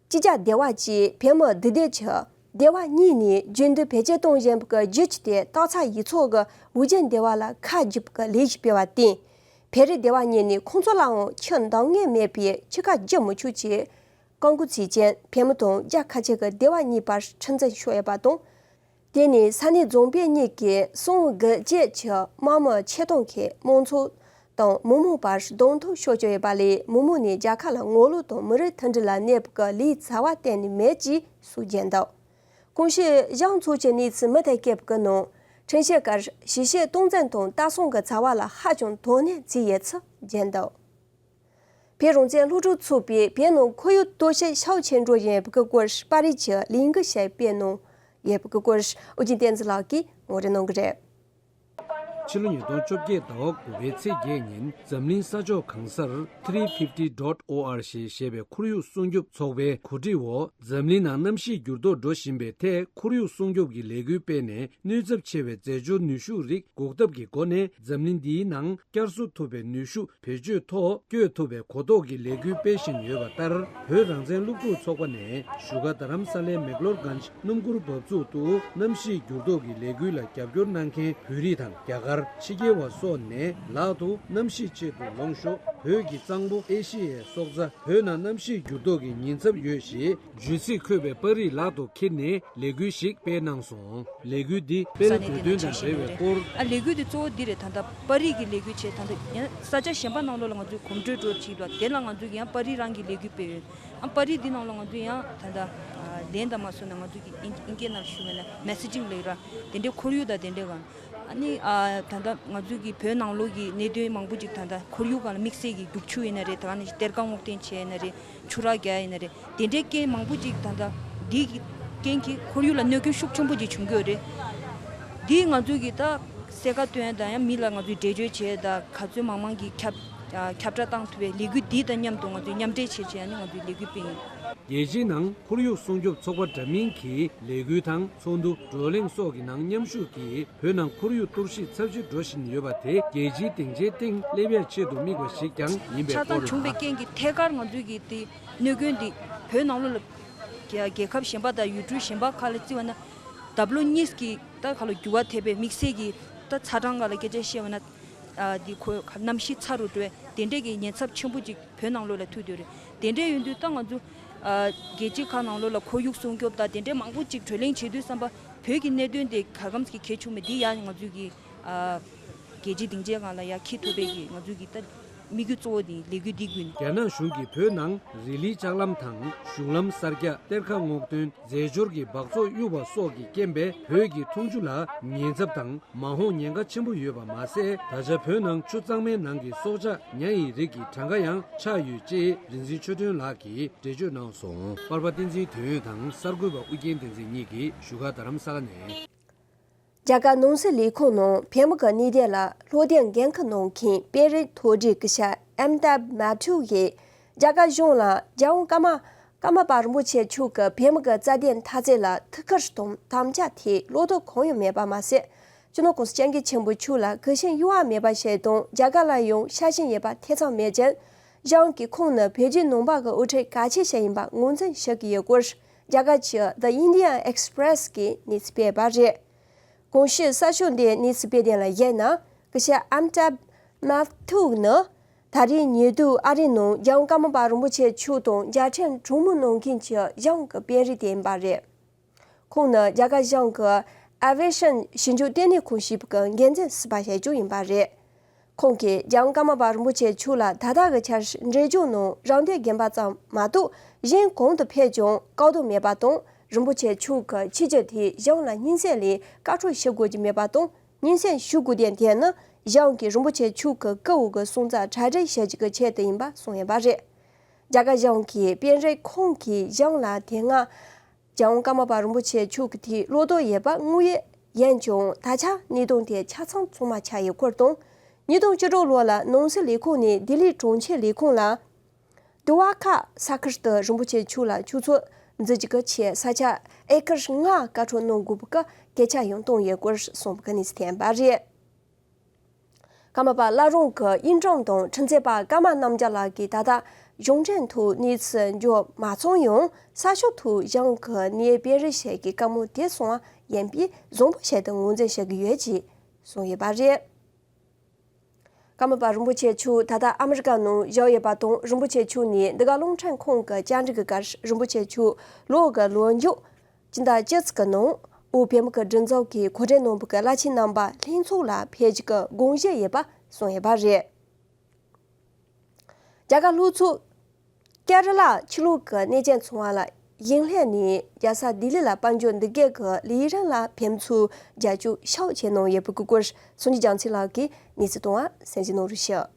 གི་སྤྱི་རྒྱ་སྡེ་བ་བཅས་བོད་མི་བསྡུ་སྡེ་ཆུ་སྡེ་བ་གཉིས་ནས་རྒྱུན་དུ་བེད་སྤྱོད་གཏོང་བཞིན་པའི་རྒྱུ་ཆུ་དེ་སྟག་ཚང་ཡིག་ཚང་གི་དབུས་རྒྱུན་སྡེ་བ་ལ་ཁ་བསྒྱུར་བའི་ལས་གཞི་སྤེལ་བར་བརྟེན། བོད་རིགས་སྡེ་བ་གཉིས་ནས་ཁོང་ཚོ་ལའང་ཆུ་འདང་ངེས་མེད་པས་ཆུ་ཁ་བསྒྱུར་མི་ཆོག་ཅེས་བཀག་འགོག་བྱས་རྐྱེན་བོད་མི་དང་རྒྱ་ཁ་ཆེ་གི་སྡེ་བ་གཉིས་བར་འཁྲུག་འཛིང་ཤོར་ཡོད་པ་དང་། དེ་ནས་ས་གནས་རྫོང་དཔོན་གཉིས་ཀྱིས་སོང་དགུ་བཅས་ཀྱི་དམག་མི་ཆེད་གཏོང་གིས་དམངས་ཚོགས་དང་མི་མང་བར་གདོང་ཐུག་ཤོར་བཅུག་ཡོད་པ་ལས་མི་མང་ནས་རྒྱལ་ཁབ་ལ་ངོ་ལོག་དང་མི་རིགས་མཐུན་སྒྲིལ་ལ་གནོད་པའི་ལས་རྩ་བ་གཏན་ནས་མེད་ཅེས་སོགས་བརྗོད་འདུག་གོང་ཞུས་གཞུང་ཚོགས་ཀྱི་གནས་ཚུལ་མུ་མཐུད་བཀོད་པའི་ནང་། འཕྲིན་བཤེར་སྐབས་ཞིབ་བཤེར་སྟངས་འཛིན་དང་ལྟ་སྲུང་གི་རྩ་བ་ལ་ཧ་ཅང་དོ་སྣང་བྱས་ཡོད་ཚུལ་བརྗོད་འདུག་བོད་རང་བཙན་སློབ་ཕྲུག་ཚོགས་པས་བོད་ནང་ཁོར་ཡུག་སྟོབས་ཤུགས་ཤུགས་ཆེ་འགྲོ་བཞིན་པའི་སྐོར་པར་རིས་ཀྱི་ལས་འགུལ་ཞིག་སྤེལ་གནང་ཡོད་པའི་སྐོར་ཨོ་རྒྱན་བསྟན་འཛིན་ལགས་ཀྱིས་ངོ་སྤྲོད་གནང་གི་རེད། ཕྱི་ལོ་ཉིས་སྟོང་བཅོ་བརྒྱད་ཟླ་བ་དགུ་པའི་ཚེས་བརྒྱད་ཉིན་འཛམ་གླིང་ས་ཕྱོགས་གང་སར་three fifty dot org ཞེས་པའི་ཁོར་ཡུག་སྲུང་སྐྱོབ་ཚོགས་པའི་གོ་སྒྲིག་འོག་འཛམ་གླིང་ནང་གནམ་གཤིས་འགྱུར་ལྡོག་འགྲོ་བཞིན་པའི་ཐད་ཁོར་ཡུག་སྲུང་སྐྱོབ་ཀྱི་ལས་འགུལ་སྤེལ་ནས་ནུས་ཚབས་ཆེ་བའི་རྫས་སྦྱོར་ནུས་ཤུགས་རིགས་འགོག་ཐབས་ཀྱི་སྒོ་ནས་འཛམ་གླིང་འདིའི་ནང་བསྐྱར་གསོ་ཐུབ་པའི་ནུས་ཤུགས་བེད་སྤྱོད་ཐོག་བསྐྱོད་ཐུབ་པའི་གོ་རྟོགས་ཀྱི་ལས་འགུལ་སྤེལ་བཞིན་ཡོད་པ་ལྟར། བོད་རང་བཙན་སློབ་ཕྲུག་ཚོགས་པ་ནས་བཞུགས་སྒར་རྡ་རམ་ས་ལའི་མེག་ལོར་གྷན་ཇི་སྣུམ་འཁོར་འབབ་ཚུགས་དུ་གནམ་གཤིས་འགྱུར་ལྡོག་གི་ལས་འགུལ་ལ་རྒྱབ་སྐྱོར་གནང་མཁན་བོད་རིགས་དང་རྒྱ་གར། ཕྱི་རྒྱལ་བ་སོགས་ནས་ལག་ཏུ་གནམ་གཤིས་ཆེད་དུ་ལོངས་ཤོག་བོད་ཀྱི་གཙང་པོ་ཨེ་ཤི་ཡའི་སྲོག་རྩ། བོད་ནང་གནམ་གཤིས་འགྱུར་ལྡོག་གི་ཉེན་ཚབས་ཡོད་ཞེས་བརྗོད་ཚིག་འཁོད་པའི་པར་རིས་ལག་ཏུ་འཁྱེར་ནས་ལས་འགུལ་ཞིག་སྤེལ་གནང་སོང་། ལས་འགུལ་འདི་དཔལ་ས་གནས་བོད་དེ་དོན་ནང་དང་འབྲེལ་བའི་སྐོར། ཨ་ལས་འགུལ་འདི་གཙོ་བོ་འདི་རེད། ད་ལྟ་པར་རིས་ཀྱི་ལས་འགུལ་བྱས། ད་ལྟ་ཡང་ས་ཆ་གཞན་པ་ནང་ལོགས་ལ་ང་ཚོས་གོམ་བགྲོད་འགྲོ་བྱེད་ལ། དེ་ལ་ང་ཚོས་ཡང་པར་རིས་རང་གི་ལས་འགུལ་སྤེལ་ཡོད། ཨ་པར་རིས་འདི་ནང་ལ་ང་ཚོས་ཡང་ད་ལྟ་ལན་དང་མ་སོང་ན། ང་ཚོས་ཀྱི་ཨིན་ཨིན་སྐད་ནང་ཞུ་བ་ན་མེ་སེ་ཇིང་ལབ་ར། དེ་འདྲའི་ཁོར་ཡུག་དང་དེ་འདྲའི་གང་། ཨ་ནི་ཨ་ད་ལྟ་ང་ཚོས་ཀྱི་བོད་ནང་ལོགས་ཀྱི་གནད་དོན་མང་པོ་ཅིག་ད་ལྟ་ཁོར་ཡུག་སྒང་ལ་དམིགས་བསལ་གྱི་རྒྱུག་ཆུ་ཡིན་ན་རེད། ད་ནི་གཏེར་ཁ་སྔོག་འདོན་བྱས་ཡིན་ན་རེད། ཆུ་རགས་རྒྱག་ཡིན་ན་རེད། དེ་འདྲའི་རྐྱེན་མང་པོ་ཅིག་ད་ལྟ་འདི་གི་རྐྱེན་གྱིས་ཁོར་ཡུག་ལ་གནོད་སྐྱོན་ཤུགས་ཆེན་པོ་ཅིག་བྱུང་གི་ཡོད་རེད། འདི་ང་ཚོས་ཀྱི་ད་གསལ་ཁ་སྟོན་དང་ཡང་མི་ལ་ང་ཚོས་འགྲེལ་བརྗོད་བྱས། ད་ག་ཚོད་མང་མང་གིས་ཁྱབ་ཨ་ཁྱབ་བསྒྲགས་བཏང་ཐུབ་པའི་ལས་འགུལ་འདི་དང་མཉམ་དུ་ང་ཚོས་མཉམ་འབྲེལ་བྱས་བྱས་ནས་ང་ཚོས་ལས་འགུལ་སྤེལ་ཡིན། རྒྱལ་སྤྱིའི་ནང་ཁོར་ཡུག་སྲུང་སྐྱོབ་ཚོགས་པ་འདྲ་མིན་གྱི་ལས་འགུལ་དང་ཚོགས་འདུ། བགྲོ་གླེང་སོགས་ཀྱི་ནང་མཉམ་ཞུགས་ཀྱིས་བོད་ནང་ཁོར་ཡུག་གཏོར་བཤིག་ཚབས་ཆེ་འགྲོ་བཞིན་ཡོད་པ་དེ་རྒྱལ་སྤྱིའི་སྡིངས་ཆའི་སྟེང་སླེབས་ཡ་ཆེད་དུ་དམིགས་པ་ཞིག་ཀྱང་ཡིན་པའི་ཆགས་སྡང་སྐོར་བྱུང་བའི་ལ། རྐྱེན་གྱིས་ཐད་ཀར་ང་ཚོས་ཀྱི་དེ་གནོད་སྐྱོན་འདི་བོད་ནང་ལོགས་ལ་རྒྱལ་རྒྱལ་ཁབ་གཞན་པ་དང་ཡུལ་གྲུ་གཞན་པ་ཁག་ལ་བརྩི་བ་ན། ལྡབ་ལོ་གཉིས་ཀྱི་ད་ཁ་ལོ་འགྱུར་བ་ཐེབས་པའི་དམིགས་བསལ་གྱི་ད་ཚ་གྲང་སྒང་ལ་སྐད་ཆ་བཤད་པ་ན། ཨ་འདི་ཁོ་གནམ་གཤིས་ཚ་རུ་འགྲོ་བའི་དེ་འདྲས་ཀྱི་ཉེན་ཚབས་ཆེན་པོ་ཅིག་བོད་ནང་ལོགས་ལ་ཐུག་བསྡད་རེད། དེ་འདྲས་ཡོད་དུས་ད་ང་ཚོ་ཨ་རྒྱལ་སྤྱི་ཁག་ནང་ལོགས་ལ་ཁོར་ཡུག་སྲུང་སྐྱོབ་དང་དེ་འདྲས་མང་པོ་ཅིག་བགྲོ་གླེང་བྱེད་དུས་ཙམ་པ། བོད་ཀྱི་གནད་དོན་དེ་ག་གམ་གྱི་གལ་ཆུང་མེད། འདི་ཡང་ང་ཚོས་ཀྱི་ཨ་རྒྱལ་སྤྱིའི་སྡིངས་ཆའི་སྒང་ལ་ཡར་འཁྱེར་ཐུབ་པའི་གི་ང་ཚོས་ཀྱི་ད་དམིགས་ཡུལ་གཙོ་བོ་དེ་ལས་འགུལ་འདི་བརྒྱུད་ནས། རྒྱ་ནག་གཞུང་གིས་བོད་ནང་རི་ལིའི་ལྕགས་ལམ་དང་གཞུང་ལམ་གསར་རྒྱག། གཏེར་ཁ་སྔོག་འདོན། རྫས་སྦྱོར་གྱི་སྦགས་བཙོག་གཡུགས་པ་སོགས་ཀྱི་རྐྱེན་པས་བོད་ཀྱི་འཐུང་ཆུ་ལ་ཉེན་ཚབས་དང་མ་འོངས་ཉེན་ཁ་ཆེན་པོ་ཡོད་པ་མ་ཟད། ད་ཆ་བོད་ནང་ཆུ་གཙང་མའི་ནང་གི་སྲོག་ཆགས་ཉ་ཡི་རིགས་ཀྱི་གྲངས་ཀ་ཡང་ཆག་ཡོད་ཅེས་རིག་འཛིན་ཆོས་སྒྲོན་ལགས་ཀྱིས་འགྲེལ་བརྗོད་གནང་སོང་། པར་པ་བསྟན་འཛིན་དོན་ཡོད་དང་གསར་འགོད་པ་ཨུ་རྒྱན་བསྟན་འཛིན་གཉིས་ཀྱིས་བཞུགས་སྒར་རྡ་རམ་ས་ལ་ནས། རྒྱ་གར་ནང་སྲིད་ལས་ཁུངས་ནང་བོད་མི་གི་གནས་བརྟན་ལ་བློ་བརྟན་འགན་འཁུར་གནང་མཁན་དཔོན་རིགས་མཐོ་གྲས་སྐུ་ཞབས་ཨེམ་ཏཱབ་མཱ་ཐུ་ཡིས་རྒྱ་གར་གཞུང་ལ་རྒྱལ་དབང་ཀརྨ་ཀརྨ་པ་རིན་པོ་ཆེ་མཆོག་གི་བོད་མི་གི་རྩ་དོན་འཐབ་རྩོད་ལ་ཐུགས་ཁུར་དང་དམ་བཅའ་ཐད་བློ་དོགས་གང་ཡང་མེད་པ་མ་ཟད། སྤྱི་ནོར་༸གོང་ས་༸སྐྱབས་མགོན་ཆེན་པོ་མཆོག་ལ་གུས་ཞབས་གཡོ་བ་མེད་པ་བྱས་དང་རྒྱ་གར་ལ་ཡང་ཤ་ཞེན་ཡོད་པ་ཐེ་ཚོམ་མེད་ཅིང་། གཞུང་གི་ཁོང་ནི་བོད་བརྒྱུད་ནང་པ་གི་དབུ་ཁྲིད་གལ་ཆེ་ཞིག་ཡིན་པ་ངོས་འཛིན་ཞུ་གི་ཡོད་སྐོར། རྒྱ་གར་གྱི་The Indian Express་གིས་གནས་ཚུལ་སྤེལ་བ་རེད། གོང་ཞུས་གསར་ཤོག་འདིའི་གནས་ཚུལ་སྤེལ་དོན་ལ་གཞིགས་ན། སྐུ་ཞབས་ཨམ་ཏཱབ་མཱ་ཐུ་ནི་ད་རེས་ཉེ་དུས་ཨ་རིའི་ནང་རྒྱལ་དབང་ཀརྨ་པ་རིན་པོ་ཆེ་མཆོག་དང་མཇལ་འཕྲད་གྲོས་མོལ་གནང་མཁན་གྱི་གཞུང་གི་དཔོན་རིགས་དེ་ཡིན་པ་རེད། ཁོང་ནི་རྒྱ་གར་གཞུང་གི་ཨ་བི་ཨེ་ཤན་ཞིབ་འཇུག་ལྟེ་གནས་ཁང་ཞེས་པ་གི་འགན་འཛིན་ཟུར་པ་བྱས་ཀྱང་ཡིན་པ་རེད། ཁོང་གིས་རྒྱལ་དབང་ཀརྨ་པ་རིན་པོ་ཆེ་མཆོག་ལ་ད་ལྟ་གི་ཆར་འབྲས་ལྗོངས་ནང་རང་སྡེ་དགོན་པ་ཙམ་མ་གཏོགས་གཞན་གང་དུ་ཕེབས་ཀྱང་བཀག་སྡོམ་མེད་པ་དང་། རིན་པོ་ཆེ་མཆོག་གི་ཆིབས་བསྒྱུར་དེ་གཞུང་ལ་སྙན་སེང་ལས་བཀའ་འཁྲོལ་ཞུ་དགོས་ཀྱི་མེད་པ་དང་། སྙན་སེང་ཞུ་དགོས་དོན་དེ་ནི་གཞུང་གིས་རིན་པོ་ཆེ་མཆོག་གི་སྐུ་འོག་གི་སོན་རྩ་གྲ་སྒྲིག་བྱ་རྒྱུ་གི་ཆེད་དུ་ཡིན་པ་གསུངས་ཡོད་པ་རེད། རྒྱ་གར་གཞུང་གི་དཔོན་རིགས་ཁོང་གིས་གཞུང་ལ་དེ་སྔ་རྒྱལ་དབང་ཀརྨ་པ་རིན་པོ་ཆེ་མཆོག་གི་ཐད་བློ་དོགས་ཡོད་པ་དངོས་ཡོད་ཡིན་ཀྱང་། ད་ཆ་གནད་དོན་དེ་ཆ་ཚང་ཚང་མ་ཆགས་ཡོད་སྐོར་དང་། ཉིས་སྟོང་བཅུ་དྲུག་ལོ་ལ་ནང་སྲིད་ལས་ཁུངས་ནས་ལྡི་ལི་གྲོང་ཁྱེར་ལས་ཁུངས་ལ་དུ་བ་ཁ་ས་ཁུལ་དུ་རིན་པོ་ཆེ་མཆོག་ལ་ཆོས་ཚོགས་འཛུགས་རྒྱུ་གི་ཆེད་ས་ཆ་ཨེ་ཀར་ལྔ་བཀའ་འཁྲོལ་གནང་དགོས་པའི་སྐད་ཆ་ཡང་བཏང་ཡོད་སྐོར་གསུངས་པའི་གནས་ཚུལ་ཐོན་པ་རེད། ཀརྨ་པ་བླ་རུང་གི་དབྱིན་ཀྲུང་དང་ཁྲི་འཛིན་པ་ཀརྨ་རྣམ་རྒྱལ་ལགས་ཀྱིས་ད་ལྟ་གཞུང་འབྲེལ་ཐོག་གནས་ཚུལ་འབྱོར་མ་སོང་ཡང་། གསར་ཤོག་ཐོག་གཞུང་གི་གནས་དཔོན་རིགས་ཤིག་གིས་བཀའ་མོལ་དེ་སོང་བ་ཡིན་པས་བཟང་པོ་ཞིག་ཏུ་ངོས་འཛིན་བྱེད་ཀྱི་ཡོད་ཅེས་གསུངས་ཡོད་པ་རེད། ཀརྨ་པ་རིན་པོ་ཆེ་མཆོག་ད་ལྟ་ཨ་མི་རི་ཀ་ནང་བཞུགས་ཡོད་པ་དང་། རིན་པོ་ཆེ་མཆོག་ནས་འདི་ག་རླུང་འཕྲིན་ཁང་གི་བཅར་འདྲི་གི་སྐབས་རིན་པོ་ཆེ་མཆོག་ལོ་གི་ལོ་མཇུག་སྤྱི་ཟླ་བཅུ་གཅིག་གི་ནང་བོད་མི་གི་སྒྲིག་འཛུགས་ཀྱིས་གོ་སྒྲིག་གནང་བའི་གི་བླ་ཆེན་རྣམ་པ་ལྷན་ཚོགས་ལ་ཕེབས་རྒྱུ་གི་དགོངས་བཞེས་ཡོད་པ་གསུངས་ཡོད་པ་རེད། རྒྱ་གར་ལྷོ་ཕྱོགས་ཀེ་ར་ལ་ཆོས་ལུགས་ཀྱི་གནས་ཆེན་ཚོགས་པ་ལ་ཞིང་ལྷས་ནས་རྒྱལ་ས་ལྡི་ལི་ལ་དཔལ་འབྱོར་འདུ་འགོད་ཀྱི་ལས་རིམ་ལ་ཕེབས་བསུ་རྒྱབ་སྐྱོར་ཤུགས་ཆེ་གནང་ཡོད་པའི་སྐོར་སངས་རྒྱས་རྒྱ་མཚོ་ལགས་ཀྱིས་གནས་ཚུལ་བཏང་བ་གསན་གཟིགས་གནང་རོགས་ཞུ།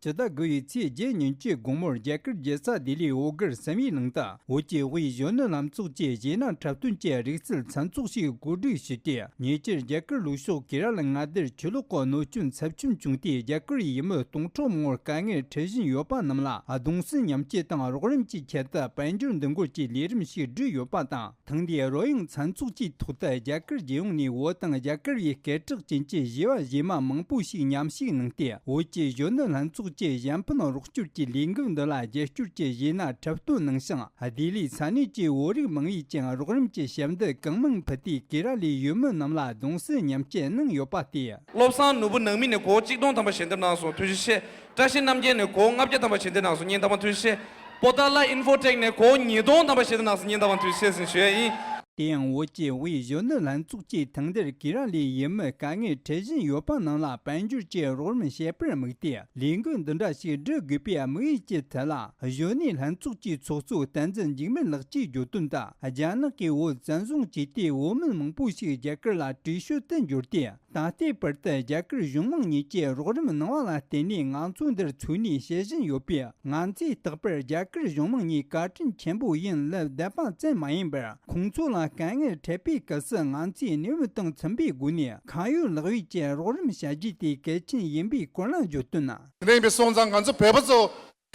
སྤྱི་ཟླ་དགུ་བའི་ཚེས་བརྒྱད་ཉིན་གྱི་དགོང་མོར་རྒྱ་གར་རྒྱལ་ས་ལྡི་ལིའི་འོག་སྒར་བསམ་ཡས་གླིང་དུ་བོད་ཀྱི་དབུས་གཞོན་ནུ་ལྷན་ཚོགས་ཀྱི་རྗེས་གནང་འཁྲབ་སྟོན་གྱི་རིག་རྩལ་མཚན་ཚོགས་ཤིག་གོ་སྒྲིག་ཞུས་ཏེ། ཉེ་ཆར་རྒྱ་གར་ལྷོ་ཕྱོགས་ཀེ་ར་ལ་མངའ་སྡེར་ཆུ་ལོག་གི་གནོད་སྐྱོན་ཚབས་ཆེན་བྱུང་སྟེ། རྒྱ་གར་ཡུལ་མི་སྟོང་ཕྲག་མང་པོར་དཀའ་ངལ་འཕྲད་བཞིན་ཡོད་པ་རྣམས་ལ་གདུང་སེམས་མཉམ་སྐྱེད་དང་རོགས་རམ་གྱི་ཆེད་དུ་དཔལ་འབྱོར་འདུ་འགོད་ཀྱི་ལས་རིམ་ཞིག་བསྒྲུབས་ཡོད་པ་དང་། ཐེངས་འདིའི་རོལ་དབྱངས་མཚན་ཚོགས་ཀྱི་ཐོག་ཏུ་རྒྱ་གར་རྒྱལ་ཡོངས་ནས་བོད་དང་རྒྱ་གར་བའི་སྐད་གྲགས་ཅན་གྱི་གཞས་པ་གཞས་མ་མང་པོ་ཞིག་མཉམ་ཞུགས་གནང་སྟེ། བོད་ཀྱི་གཞོན་ནུ་ལྷན་ཚོགས་ ཀྱི་གཞན་ཕན་རོགས་སྐྱོར་གྱི་ལས་འགུལ་འདི་ལ་རྒྱབ་སྐྱོར་གྱི་གཞས་སྣ་འཁྲབ་སྟོན་གནང་ཞིང་། ལྡི་ལིའི་ས་གནས་ཀྱི་བོད་རིགས་མང་ཡུལ་གྱི་རོགས་རམ་གྱི་ཞབས་འདེགས་གང་མང་ཕུལ་ཏེ། གྷི་ར་ལིའི་ཡུལ་མི་རྣམས་ལ་གདུང་སེམས་མཉམ་སྐྱེད་གནང་ཡོད་པ་སྟེ། བློ་བཟང་ནོར་བུ་ནང་མི་ནས་སྒོར་གཅིག་སྟོང་ཐམ་པ་ཞལ་འདེབས་གནང་སོང་། ཐུགས་རྗེ་ཆེ། བཀྲ་ཤིས་རྣམ་རྒྱལ་ནས་སྒོར་ལྔ་བརྒྱ་ཐམ་པ་ཞལ་འདེབས་གནང་སོང་། སྙིང་ཐག་པ་ཐུགས་རྗེ་ཆེ། པོ་ཏཱ་ལ་ཨིན་ཧྥོ་ཊེག་ནས་སྒོར་ཉིས་སྟོང་ཐམ་པ་ཞལ་འདེབས་གནང་སོང་། སྙིང་ཐག་པ་ཐུགས་རྗེ་ཆེ་ཟེར་ཞུ་ཡ་ཡིན། དེ་ཡང་བོད་ཀྱི་དབུས་གཞོན་ནུ་ལྷན་ཚོགས་ཀྱིས་ཐེངས་འདིར་གྷི་ར་ལིའི་ཡུལ་མི་དཀའ་ངལ་འཕྲད་བཞིན་ཡོད་པ་རྣམས་ལ་དཔལ་འབྱོར་གྱི་རོགས་རམ་བྱེད་པར་དམིགས་ཏེ། ལས་འགུལ་འདི་འདྲ་ཞིག་སྒྲུབ་དགོས་པའི་དམིགས་ཡུལ་གྱི་ཐད་ལ། གཞོན་ནུའི་ལྷན་ཚོགས་ཀྱི་ཚོགས་གཙོ་བསྟན་འཛིན་འཇིགས་མེད་ལགས་ཀྱིས་བརྗོད་དོན་དུ། རྒྱ་ནག་གིས་བོད་བཙན་བཟུང་བྱས་ཏེ། བོད་མི་མང་པོ་ཞིག་རྒྱ་གར་ལ་བྲོས་བྱོལ་དུ་འབྱོར་ཏེ། ད་ལྟའི་བར་དུ་རྒྱ་གར་གཞུང་མང་གཉིས་ཀྱིས་རོགས་རམ་གནང་བ་ལ་བརྟེན་ནས། ང་ཚོ་འདིར་འཚོ་གནས་བྱེད་བཞིན་ཡོད་པས། ང་ཚོས་རྟག་པར་རྒྱ་གར་གཞུང་མང་ཉིད་བཀའ་དྲིན་ཆེན་པོ་ཡིན་ལབ་བསྡད་པ་ཙམ་མ་ཡིན་པར། ཁོང་ཚོ་ལ་དཀའ་ངལ་འཕྲད་པའི་སྐབས་སུ། ང་ཚོས་ནུས་པ་དང་མཐུན་པའི་སྒོ་ནས་ཁ་ཡོད་ལག་ཡོད་ཀྱི་རོགས་རམ་བྱ་རྒྱུ་དེ་གལ་ཆེན་ཡིན་པའི་སྐོར་ལ་བརྗོད་དོན། དེ་འདྲ་ཡིན་པའི་སོང་ཙང་ང་ཚོ་བོད་པ་ཚོ་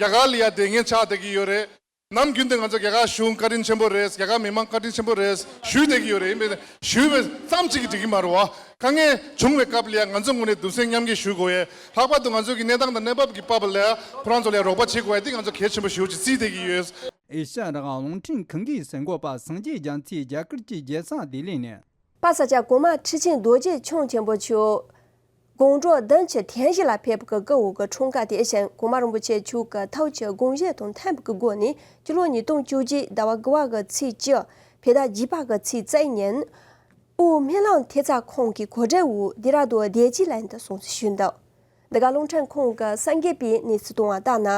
རྒྱ་གར་ལ་ཡ་བསྡད་མཁན་ཆགས་བསྡད་ཀྱི་ཡོད་རེད། ནམ་རྒྱུན་དུ་ང་ཚོ་རྒྱ་གར་གཞུང་བཀའ་དྲིན་ཆེན་པོ་རེད། རྒྱ་གར་མི་མང་བཀའ་དྲིན་ཆེན་པོ་རེད་ཞུས་བསྡད་ཀྱི་ཡོད་རེད། ཡིན་པས་ཞུས་པ་ཙམ་གཅིག་གིས་འགྲིག་གི་མ་རེད་བ། དཀའ་ངལ་བྱུང་བའི་སྐབས་ལ་ཡང་ང་ཚོ་ངོས་ནས་གདུང་སེམས་མཉམ་སྐྱེད་ཞུ་དགོས་ཡས། ལྷག་པར་དུ་ང་ཚོ་གི་གནས་སྟངས་དང་གནས་བབ་ཀྱི་བབ་ལ་ཁོ་རང་ཚོ་ལ་རོགས་པ་བྱེད་དགོས་ཡས་དེ་ང་ཚོ་གལ་ཆེན་པོ་ཞེ་པོ་ཅིག་བརྩིས་བསྡད་ཀྱི་ཡོད། ཨེ་ཤ་ཡ་རང་དབང་རླུང་འཕྲིན་ཁང་གི་གསར་འགོད་པ་སངས་རྒྱས་རྒྱ་མཚོས་རྒྱ་གར་གྱི་རྒྱལ་ས་ལྡི་ལི་ནས། པ་ས་ཆ་གོང་མ་ཁྲི་ཆེན་རྡོ་རྗེ་འཆང་ཆེན་པོ་མཆོག་དགོང་དྲོ་བདུན་ཕྱི་ཐེངས་བཞི་ལ་ཕེབས་ཀྱི་སྐུ་འོ་གི་འཁྲུངས་སྐར་དེ་བཞིན་གོང་མ་རིན་པོ་ཆེ་མཆོག་གི་ཐུགས་ཀྱི་དགོངས་བཞེད་དང་མཐུན་པའི་སྒོ་ནས། སྤྱི་ལོ་ཉིས་སྟོང་བཅུ་གཅིག་ཟླ་བ་དགུ་པ་གི་ཚེས་བཅུ། བོད་ཟླ་བརྒྱད་པ་གི་ཚེས་བཅུ་ཉིན། དབུས་སྨོན་ལམ་ཐེབས་རྩ་ཁང་གི་གོ་སྒྲིག་འོག་ལྡེ་ར་ལྡུན་བདེ་སྐྱིད་གླིང་དུ་སྲུང་བརྩི་ཞུས་འདུག་འདི་ག་རླུང་འཕྲིན་ཁང་གི་གསར་འགོད་པས་གནས་ཚུལ་བཏང་བ་ལྟར་ན།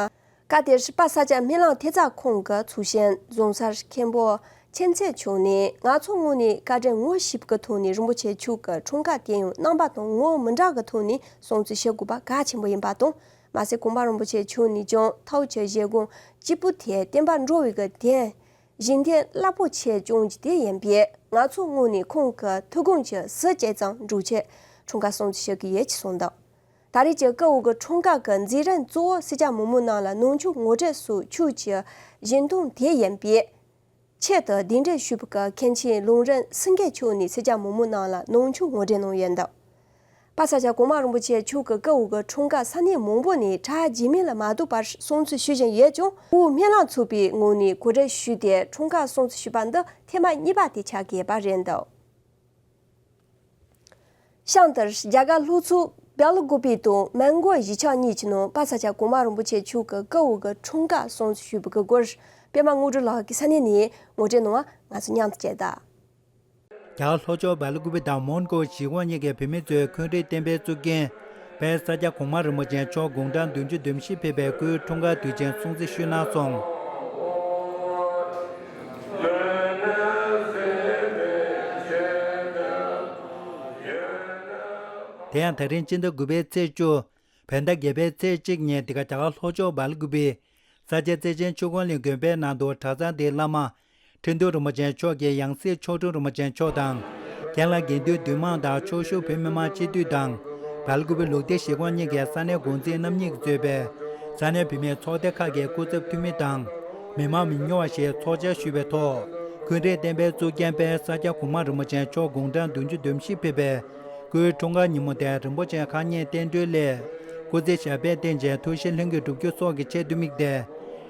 སྐབས་དེར་པ་ས་ཆ་སྨོན་ལམ་ཐེབས་རྩ་ཁང་གི་ཚོགས་གཞོན་རྫོང་སར་མཁན་པོ་མཁྱེན་བརྩེ་མཆོག་ནས། ང་ཚོའི་ངོས་ནས་བཀའ་དྲིན་ངོ་ཤེས་པའི་ཐོག་ནས་རིན་པོ་ཆེ་མཆོག་གི་འཁྲུངས་སྐར་དེ་ཡང་རྣམ་པ་དང་ངོ་བོ་མི་འདྲ་གི་ཐོག་ནས་སྲུང་བརྩི་ཞུ་དགོས་པ་གལ་ཆེན་པོ་ཡིན་པ་དང་། མ་ཟད་གོང་མ་རིན་པོ་ཆེ་མཆོག་ནས་ཀྱང་ཐུགས་ཀྱི་བཞེད་དགོངས་གཅིག་པུ་དེ་བསྟན་པ་འགྲོ་བའི་གི་དོན། གཞན་དོན་རླབས་པོ་ཆེ་སྐྱོང་རྒྱུ་དེ་ཡིན་པས། ང་ཚོའི་ངོས་ནས་ཁོང་གི་ཐུགས་དགོངས་ཀྱི་ཟུར་བཅད་ཙམ་འགྲོ་ཆེད་འཁྲུངས་སྐར་སྲུང་བརྩི་ཞུ་གི་ཡོད་ཅེས་གསུངས་འདུག་ད་རེས་ཀྱི་སྐུ་འོ་གི་འཁྲུངས་སྐར་གྱི་མཛད་རིམ་གཙོ་བོ་སེར་སྐྱ་མང་པོའི་ནང་ལ་ནང་ཆོས་ངོ་སྤྲོད་སོགས་ཆོས་ཀྱི་སྦྱིན་གཏོང་དེ་ཡིན་པས། ཆེད་དུ་གདན་འདྲེན་ཞུས་པའི་མཁན་ཆེན་ལུང་རིན་སེང་གེ་མཆོག་ནས་སེར་སྐྱ་མང་པོའི་ནང་ལ་ནང་ཆོས་ངོ་སྤྲོད་གནང་ཡོད་འདུག་པ་ས་ཆ་གོང་མ་རིན་པོ་ཆེ་མཆོག་གི་སྐུ་འོ་གི་འཁྲུངས་སྐར་ས་གནས་མང་པོ་ནས་གྲ་རྒྱས་མེད་ལ་མ་ལྡོག་པར་སྲུང་བརྩི་ཞུ་བཞིན་ཡོད་ཀྱང་། དབུས་སྨོན་ལམ་ཚོགས་པའི་ངོས་ནས་གོ་སྒྲིག་ཞུས་ཏེ་འཁྲུངས་སྐར་སྲུང་བརྩི་ཞུས་པ་འདི་ཐེངས་མ་གཉིས་པ་དེ་ཆགས་ཀྱི་ཡོད་པ་རེད་འདུག་ཤང་དུར་རྒྱ་གར་ལྷོ་ཕྱོགས་སྦེལ་ཀོབ་པེ་དང་མོན་གྷོ་གཞིས་ཆགས་གཉིས་ཀྱི་ནང་པ་ས་ཆ་གོང་མ་རིན་པོ་ཆེ་མཆོག་གི་སྐུ་འོ་གི་འཁྲུངས་སྐར་སྲུང་བརྩི་ཞུས་པའི་སྐོར། པད་མ་དངོས་གྲུབ་ལགས་ཀྱིས་ས་གནས་ནས་ངོ་སྤྲོད་གནང་བ་ང་ཚོ་མཉམ་དུ་མཇལ་ད། རྒྱ་གར་ལྷོ་ཕྱོགས་སྦེལ་ཀོབ་པེ་དང་མོན་གྷོ་གཞིས་ཁོངས་གཉིས་ཀྱི་བོད་མི་ཚོས་འཁོན་རིགས་བསྟན་པའི་གཙུག་རྒྱན་དཔལ་ས་སྐྱ་གོང་མ་རིན་པོ་ཆེ་མཆོག་དགུང་གྲངས་བདུན་ཅུ་དོན་བཞི་ཕེབས་པའི་སྐུའི་འཁྲུངས་སྐར་དུས་ཆེན་སྲུང་བརྩི་ཞུས་གནང་སོང་། དེ་ཡང་ད་རིང་སྤྱི་ཟླ་དགུ་པའི་ཚེས་བཅུ། བོད་ཟླ་བརྒྱད་པའི་ཚེས་གཅིག་ཉིན་འདི་ག་རྒྱ་གར་ལྷོ་ཕྱོགས་སྦེལ་ཀོབ་པེ། ས་སྐྱ་རྩེ་ཆེན་ཆོས་ཀུན་གླིང་དགོན་པའི་ནང་དུ་གྲྭ་ཚང་དེའི་བླ་མ། ཁྲི་འདུས་རིན་པོ་ཆེ་མཆོག་གི་ཡང་སྲིད་མཆོག་སྤྲུལ་རིན་པོ་ཆེ་མཆོག་དང་། རྒན་ལགས་དགེ་འདུན་འདུས་མང་དང་ཕྱོགས་བཞུགས་བོད་མི་མང་སྤྱི་འཐུས་དང་། སྦེལ་ཀོབ་པེ་ལུགས་བདེ་གཞིས་ཁོངས་གཉིས་ཀྱི་ས་གནས་འགོ་འཛིན་རྣམ་གཉིས་ཀྱིས་གཙོས་པའི་ས་གནས་བོད་མིའི་ཚོགས་སྡེ་ཁག་གི་སྐུ་ཚབ་འཐུས་མི་དང་། མི་མང་མི་ཉུང་བ་ཞིག་ཚོགས་བཅར་ཞུས་པའི་ཐོག་འཁོན་རིགས་བསྟན་པའི་གཙུག་རྒྱན་དཔལ་ས་སྐྱ་གོང་མ་རིན་པོ་ཆེ་མཆོག་དགུང་གྲངས་བདུན་ཅུ་དོན་བཞི་ཕེབས་པའི་སྐུའི་འཁྲུངས་སྐར་ཉིན་མོ་དེར་རིན་པོ་ཆེ་མཁའ་བརྙན་བསྟན་འགྲོའི་སླད་སྐུ་ཚེ་ཞབས་པད་བརྟན་ཅིང་ཐུགས་བཞེད་ལྷུན་གྱིས་འགྲུབ་རྒྱུ་སོགས་ཀྱི་ཆེད་དུ་དམིགས་ཏེ།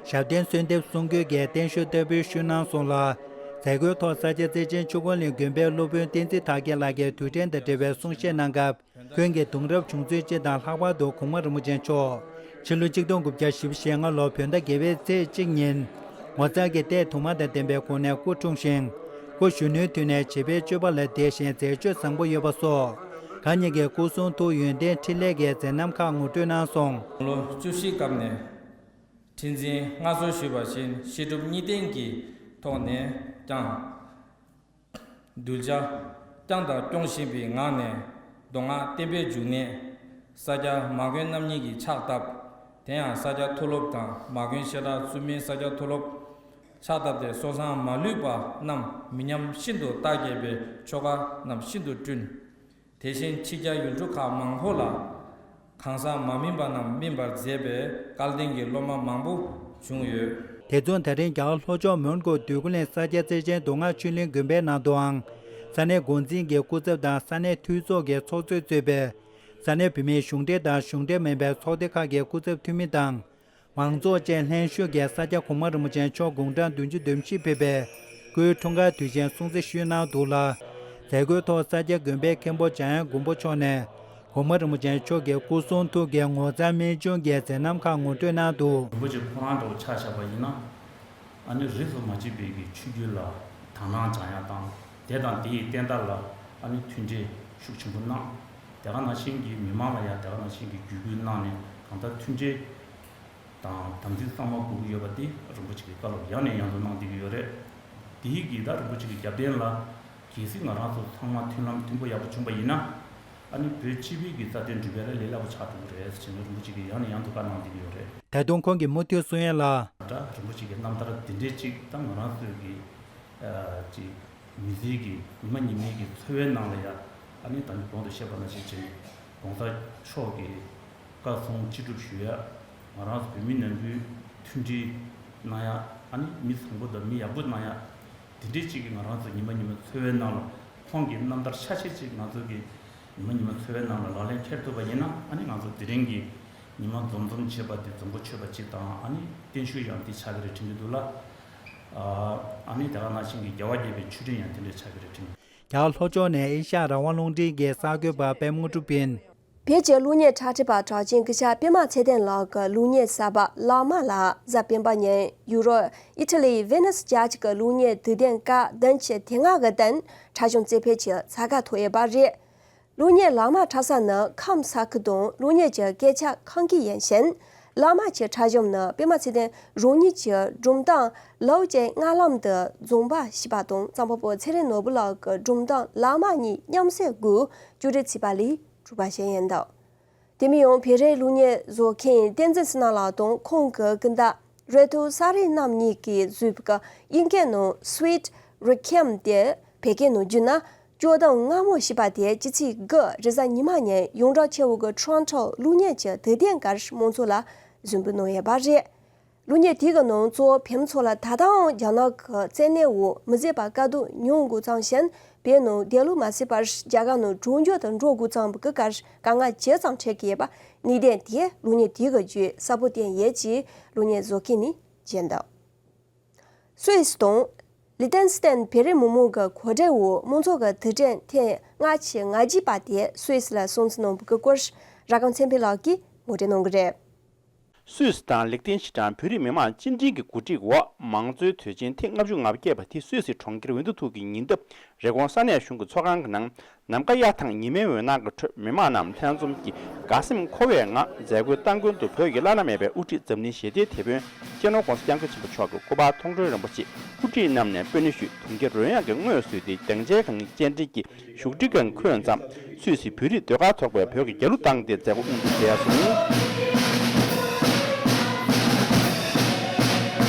ཞབས་བརྟན་གསོལ་འདེབས་གསུང་སྐྱོར་གྱི་བརྟན་བཞུགས་བསྟར་འབུལ་ཞུས་གནང་སོང་ལ། མཛད་སྒོའི་ཐོག་ས་སྐྱ་རྩེ་ཆེན་ཆོས་ཀུན་གླིང་དགོན་པའི་སློབ་དཔོན་བསྟན་འཛིན་དར་རྒྱས་ལགས་ཀྱིས་དུས་དྲན་དང་འབྲེལ་བའི་གསུང་བཤད་གནང་སྐབས། ཁོང་གིས་གདུང་རབས་བྱུང་ཚུལ་སྤྱི་དང་ལྷག་པར་དུ་གོང་མ་རིན་པོ་ཆེ་མཆོག་ཕྱི་ལོ་ཆིག་སྟོང་དགུ་བརྒྱ་བཞི་བཅུ་ཞེ་ལྔ་ལོར་བོད་ཟླ་བརྒྱད་པའི་ཚེས་གཅིག་ཉིན་ངོ་མཚར་གྱི་ལྟས་དུ་མ་དང་ལྡན་པའི་སྒོ་ནས་སྐུ་འཁྲུངས་ཤིང་། སྐུ་གཞོན་ནུའི་དུས་ནས་བྱིས་པའི་སྤྱོད་པ་ལ་བདེ་ཞིང་མཛེས་དཔྱོད་བཟང་པོ་ཡོད་པ་སོགས་གང་ཉིད་ཀྱི་སྐུ་གསུང་ཐུགས་ཡོན་ཏན་འཕྲིན་ལས་ཀྱི་མཛད་རྣམ་ཁག་ངོ་སྤྲོད་གནང་སོང་། ལོ་བཅུ་བཞི་སྐབས་ནས་ཁྲི་འཛིན་མངའ་གསོལ་ཞུས་པ་བཞིན་བཤད་སྒྲུབ་གཉིས་ལྡན་གྱི་ཐོག་ནས་ཀྱང་། གདུལ་བྱ་བསྐྱངས་དང་སྐྱོང་བཞིན་པའི་ངང་ནས་མདོ་སྔགས་བསྟན་པའི་འབྱུང་གནས་ས་སྐྱ་མ་དགོན་རྣམ་གཉིས་ཀྱི་ཕྱག་བཏབ། དེ་ཡང་ས་སྐྱ་མཐོ་སློབ་དང་མ་དགོན་བཤད་གྲྭ་བཙུན་མའི་ས་སྐྱ་མཐོ་སློབ་ཕྱག་བཏབ་སྟེ་སྲོལ་བཟང་མ་ལུས་པ་རྣམས་མི་ཉམས་ཤིན་ཏུ་རྟགས་བརྒྱད་པའི་ཆོ་ག་རྣམས་ཤིན་ཏུ་བསྐྲུན། དེ་བཞིན་ཕྱི་རྒྱལ་ཡུལ་གྲུ་ཁག་མང་པོ་ལ་གང་ཟག་མ་སྨིན་པ་རྣམས་སྨིན་པར་མཛད་པའི་སྐལ་ལྡན་གྱི་སློབ་མ་མང་པོ་བྱུང་ཡོད། དེ་མཚུངས་ད་རིང་རྒྱ་གར་ལྷོ་ཕྱོགས་མོན་གྷོ་འདོད་རྒུ་གླིང་ས་སྐྱ་རྩེ་ཆེན་མདོ་སྔགས་ཆོས་གླིང་དགོན་པའི་ནང་དུའང་ས་གནས་འགོ་འཛིན་གྱི་སྐུ་ཚབ་དང་ས་གནས་འཐུས་ཚོགས་ཀྱི་ཚོགས་གཙོས་གཙོས་པའི་ ས་གནས་བོད་མིའི་གཞུང་འབྲེལ་དང་གཞུང་འབྲེལ་མིན་པའི་ཚོགས་སྡེ་ཁག་གི་སྐུ་ཚབ་འཐུས་མི་དང་། མང་ཚོགས་བཅས་ལྷན་ཞུགས་ཀྱིས་ས་སྐྱ་གོང་མ་རིན་པོ་ཆེ་མཆོག་དགུང་གྲངས་བདུན་ཅུ་དོན་བཞི་ཕེབས་པའི་སྐུའི་འཁྲུངས་སྐར་དུས་ཆེན་སྲུང་བརྩི་ཞུས་གནང་འདུག་ལ། མཛད་སྒོའི་ཐོག་ས་སྐྱ་དགོན་པའི་མཁན་པོ་འཇམ་དབྱངས་མགོན་པོ་མཆོག་ནས་གོང་མ་རིན་པོ་ཆེ་མཆོག་གི་སྐུ་གསུང་ཐུགས་ཀྱི་ངོ་མཚར་རྨད་བྱུང་གི་མཛད་རྣམ་ཁག་ངོ་སྤྲོད་གནང་འདུག། རིན་པོ་ཆེ་ཁོ་རང་འདྲ་བོ་ཆ་བཞག་པ་ཡིན་ན། ཨ་ནི་རིས་སུ་མ་ཆད་པའི་གི་ཆོས་བརྒྱུད་ལ་དག་སྣང་སྦྱང་ཡ་དང་། དེ་དང་དེའི་བསྟན་བདག་ལ་ཨ་ནི་མཐུན་འབྲེལ་ཤུགས་ཆེན་པོ་གནང་། དེ་ག་ནང་བཞིན་གྱི་མི་མང་ལ་ཡང་དེ་ག་ནང་བཞིན་གྱི་བརྒྱུད་སྐུལ་གནང་ནས། གང་ལྟར་མཐུན་འབྲེལ་དང་དམ་ཚིག་གཙང་མ་དགོས་ཀྱི་ཡོད་པ་དེ་རིན་པོ་ཆེ་གི་བཀའ་སློབ་ཡང་ནས་ཡང་དུ་གནང་བསྡད་ཀྱི་ཡོད་རེད། དེའི་གི་ད་རིན་པོ་ཆེ་གི་རྒྱབ་རྟེན་ལ། གལ་སྲིད་ང་རང་ཚོ་ཚང་མ་མཐུན་ལམ་མཐུན་པོ་ཡག་པོ་བྱུང་པ་ཡིན་ན། ཨ་ནི་བོད་སྤྱི་པའི་གི་རྩ་དོན་སྒྲུབ་པ་ལ་ལས་སླ་པོ་ཆགས་འགྲོ་གི་རེད་ཟེར་ནས་རིན་པོ་ཆེ་གིས་ཡང་ནས་ཡང་དུ་བཀའ་གནང་བསྡད་ཀྱི་ཡོད་རེད། ད་དུང་ཁོང་གིས་མུ་མཐུད་གསུང་ཡས་ལ། ད་རིན་པོ་ཆེ་གི་རྣམ་ཐར་འདི་འདྲའི་ཅིག་ད་ང་རང་ཚོའི་གི་ཨ་ཅིག་མི་ཚེའི་གི་ཉི་མ་ཉི་མའི་གི་འཚོ་བའི་ནང་ལ་ཡ། ཨ་ནི་ད་ནི་གོང་དུ་བཤད་པ་ནང་བཞིན་བྱས་ནས་གོང་ས་མཆོག་གི་བཀའ་གསུང་ཅི་སྒྲུབ་ཞུ་ཡ། ང་རང་ཚོ་བོད་མི་ནང་ཁུལ་མཐུན་སྒྲིལ་གནང་ཡ། ཨ་ནི་མི་བཟང་པོ་དང་མི་ཡག་པོ་གནང་ཡ། དེ་འདྲའི་ཅིག་གི་ང་རང་ཚོ་ཉི་མ་ཉི་མ་འཚོ་བའི་ནང་ལ་ཁོང་གི་རྣམ་ཐར་ཆ་ཤས་ཅིག་ང་ཚོ་གི་ཉི་མ་ཉི་མ་འཚོ་བའི་ནང་ལ་ལག་ལེན་འཁྱེར་ཐུབ་པ་ཡིན་ན། ཨ་ནི་ང་ཚོ་དེ་རིང་གི་ཉི་མ་འཛོམས་འཛོམས་བྱེད་པ་དེ་འཛོམས་པོ་ཆོད་པ་ཅིག་དང་། ཨ་ནི་བརྟན་བཞུགས་ཡང་དེ་ཆགས་ཀྱི་རེད་དྲན་གྱི་འདུག་ལ། ཨ་ནི་དེ་ག་ནང་བཞིན་གྱི་རྒྱལ་བ་དགྱེས་པའི་མཆོད་སྤྲིན་ཡང་དེ་འདྲ་ཆགས་ཀྱི་རེད་དྲན། རྒྱ་གར་ལྷོ་ཕྱོགས་ནས་ཨེ་ཤ་ཡ་རང་དབང་རླུང་འཕྲིན་གྱི་གསར་འགོད་པ་པད་མ་གྲུབ་ཡིན། བོད་ཀྱི་གློག་བརྙན་འཁྲབ་ཁྲིད་པ་གྲགས་ཅན་སྐུ་ཞབས་པད་མ་ཚེ་བརྟན་ལགས་ཀྱི་གློག་བརྙན་གསར་པ་ལག་དམར་ལ་གཟའ་སྤེན་པ་ཉིན་ཡུ་རོབ་ཨི་ཊ་ལི་ཝེ་ནི་སི་རྒྱལ་སྤྱི་གི་གློག་བརྙན་དུས་སྟོན་སྐབས་བདུན་ཅུ་དོན་ལྔ་གི་སྟེང་འཁྲབ་གཞུང་རྩེ་ཕུད་ཀྱི་ཚ་ཁ་ཐོབ་ཡོད་པ་རེད། གློག་བརྙན་ལག་དམར་འཁྲབ་ས་ནི་ཁམས་ས་ཁུལ་དང་གློག་བརྙན་གྱི་སྐད་ཆ་ཁང་གི་ཡིན་ཞིང་། ལག་དམར་གྱི་འཁྲབ་གཞུང་ནི་པད་མ་ཚེ་བརྟན་རང་ཉིད་ཀྱི་སྒྲུང་གཏམ་ལའོ་ཅེ་ལྔ་ལམ་དུ་རྫོང་པ་ཞེས་པ་དང་གཙང་པ་པོ་ཚེ་རིང་ནོར་བུ་ལགས་ཀྱི་སྒྲུང་གཏམ་ལག་དམར་གཉིས་མཉམ་བསྲེས་སྒོས་ཅོ་འདྲི་བྱས་པ་ལས་གྲུབ་པ་ཞིག་ཡིན་འདུག། དེ་མིན་ཡང་བོད་རིགས་གློག་བརྙན་བཟོ་མཁན་བསྟན་འཛིན་བསོད་ནམས་ལགས་དང་ཁོང་གི་སྐུ་ཟླ་རེ་ཐུ་ས་རི་རྣམ་གཉིས་ཀྱིས་བཟོས་པའི་དབྱིན་སྐད་ནང་Sweet Requiem དེ་བོད་སྐད་ནང་བསྒྱུར་ན། སྐྱོ་གདུང་སྔ་མོ་ཞེས་པ་དེ་སྤྱི་ཚེས་དགུ་རེས་གཟའ་ཉི་མ་ཉིན་ཡོངས་གྲགས་ཆེ་བོ་གི་Toronto གློག་བརྙན་གྱི་དུས་སྟོན་སྐབས་མང་ཚོགས་ལ་གཟིགས་འབུལ་གནང་ཡོད་པ་རེད། གློག་བརྙན་དེ་གི་ནང་གཙོ་བོ་བོད་མི་ཚོ་ལ་ད་ལྟའང་རྒྱ་ནག་གི་བཙན་གནོན་འོག་མི་བཟོད་པ་དཀའ་སྡུག་མྱོང་དགོས་ཙང་ཞིང་། བོད་ནང་བསྡད་ལུགས་མ་བྱས་པར་རྒྱ་གར་ནང་གྲོང་ཁྱེར་དུ་འགྲོ་དགོས་ཙང་གི་སྐབས་དཀའ་ངལ་ཇི་ཙམ་འཕྲད་ཀྱི་ཡོད་པ་གནད་དོན་དེ་གློག་བརྙན་དེ་གི་བརྒྱུད་གསལ་པོ་བསྟན་ཡོད་ཅེས་གློག་བརྙན་བཟོ་མཁན་ནས་བརྗོད་འདུག། སུད་སི་དང་། ལི་ཏེན་སི་ཏན་བོད་རིགས་མི་མང་གི་གོ་སྒྲིག་འོག་མང་ཚོགས་ཀྱི་དུས་དྲན་ཐེངས་ལྔ་བཅུ་ང་བརྒྱད་པ་དེ་སུད་སི་ལ་སྲུང་བརྩི་གནང་བའི་སྐོར་ར་སྒམ་ཚེ་འཕེལ་ལགས་ཀྱིས་ངོ་སྤྲོད་གནང་གི་རེད། སུད་སི་དང་ལིག་ཏེན་ཤི་ཏན་བོད་རིགས་མི་མང་སྤྱི་འཐུས་ཀྱི་གོ་སྒྲིག་འོག་མང་གཙོའི་དུས་ཆེན་ཐེངས་ལྔ་བཅུ་ང་བརྒྱད་པ་དེ་སུད་སི་གྲོང་ཁྱེར་ཝིན་ཏུ་ཐུག་གི་ཉེ་འདབས་རི་ཀོན་ས་གནས་གཞུང་གི་ཚོགས་ཁང་གི་ནང་ནམ་མཁའ་གཡའ་ཐང་ཉི་མའི་འོད་སྣང་གི་ཁྲོད་མི་མང་རྣམས་ལྷན་འཛོམས་ཀྱིས་དགའ་སེམས་འཁོལ་བའི་ངང་མཛད་སྒོའི་སྟ་གོན་དུ་བོད་ཀྱི་བླ་ན་མེད་པའི་དབུ་ཁྲིད་འཛམ་གླིང་ཞི་བདེའི་དེད་དཔོན་སྤྱི་ནོར་༸གོང་ས་༸སྐྱབས་མགོན་ཆེན་པོ་མཆོག་གི་སྐུ་པར་མཐོང་གྲོལ་རིན་པོ་ཆེ་དབུ་ཁྲིད་རྣམས་ནས་སྤོས་སྣེ་ཞུས། གྲོང་ཁྱེར་རོལ་དབྱངས་ཀྱིས་ངོས་བཟུང་སྟེ་སྡིངས་ཆའི་སྒང་སྤྱན་འདྲེན་གྱིས་བཞུགས་ཁྲིའི་སྒང་འཁོད་མཚམས་སུད་སི་བོད་རིགས་ཟློས་གར་ཚོགས་པས་བོད་ཀྱི་རྒྱལ་གླུ་བཏང་སྟེ་མཛད་སྒོ་དབུ་འཛུགས་མཛད་སོང་།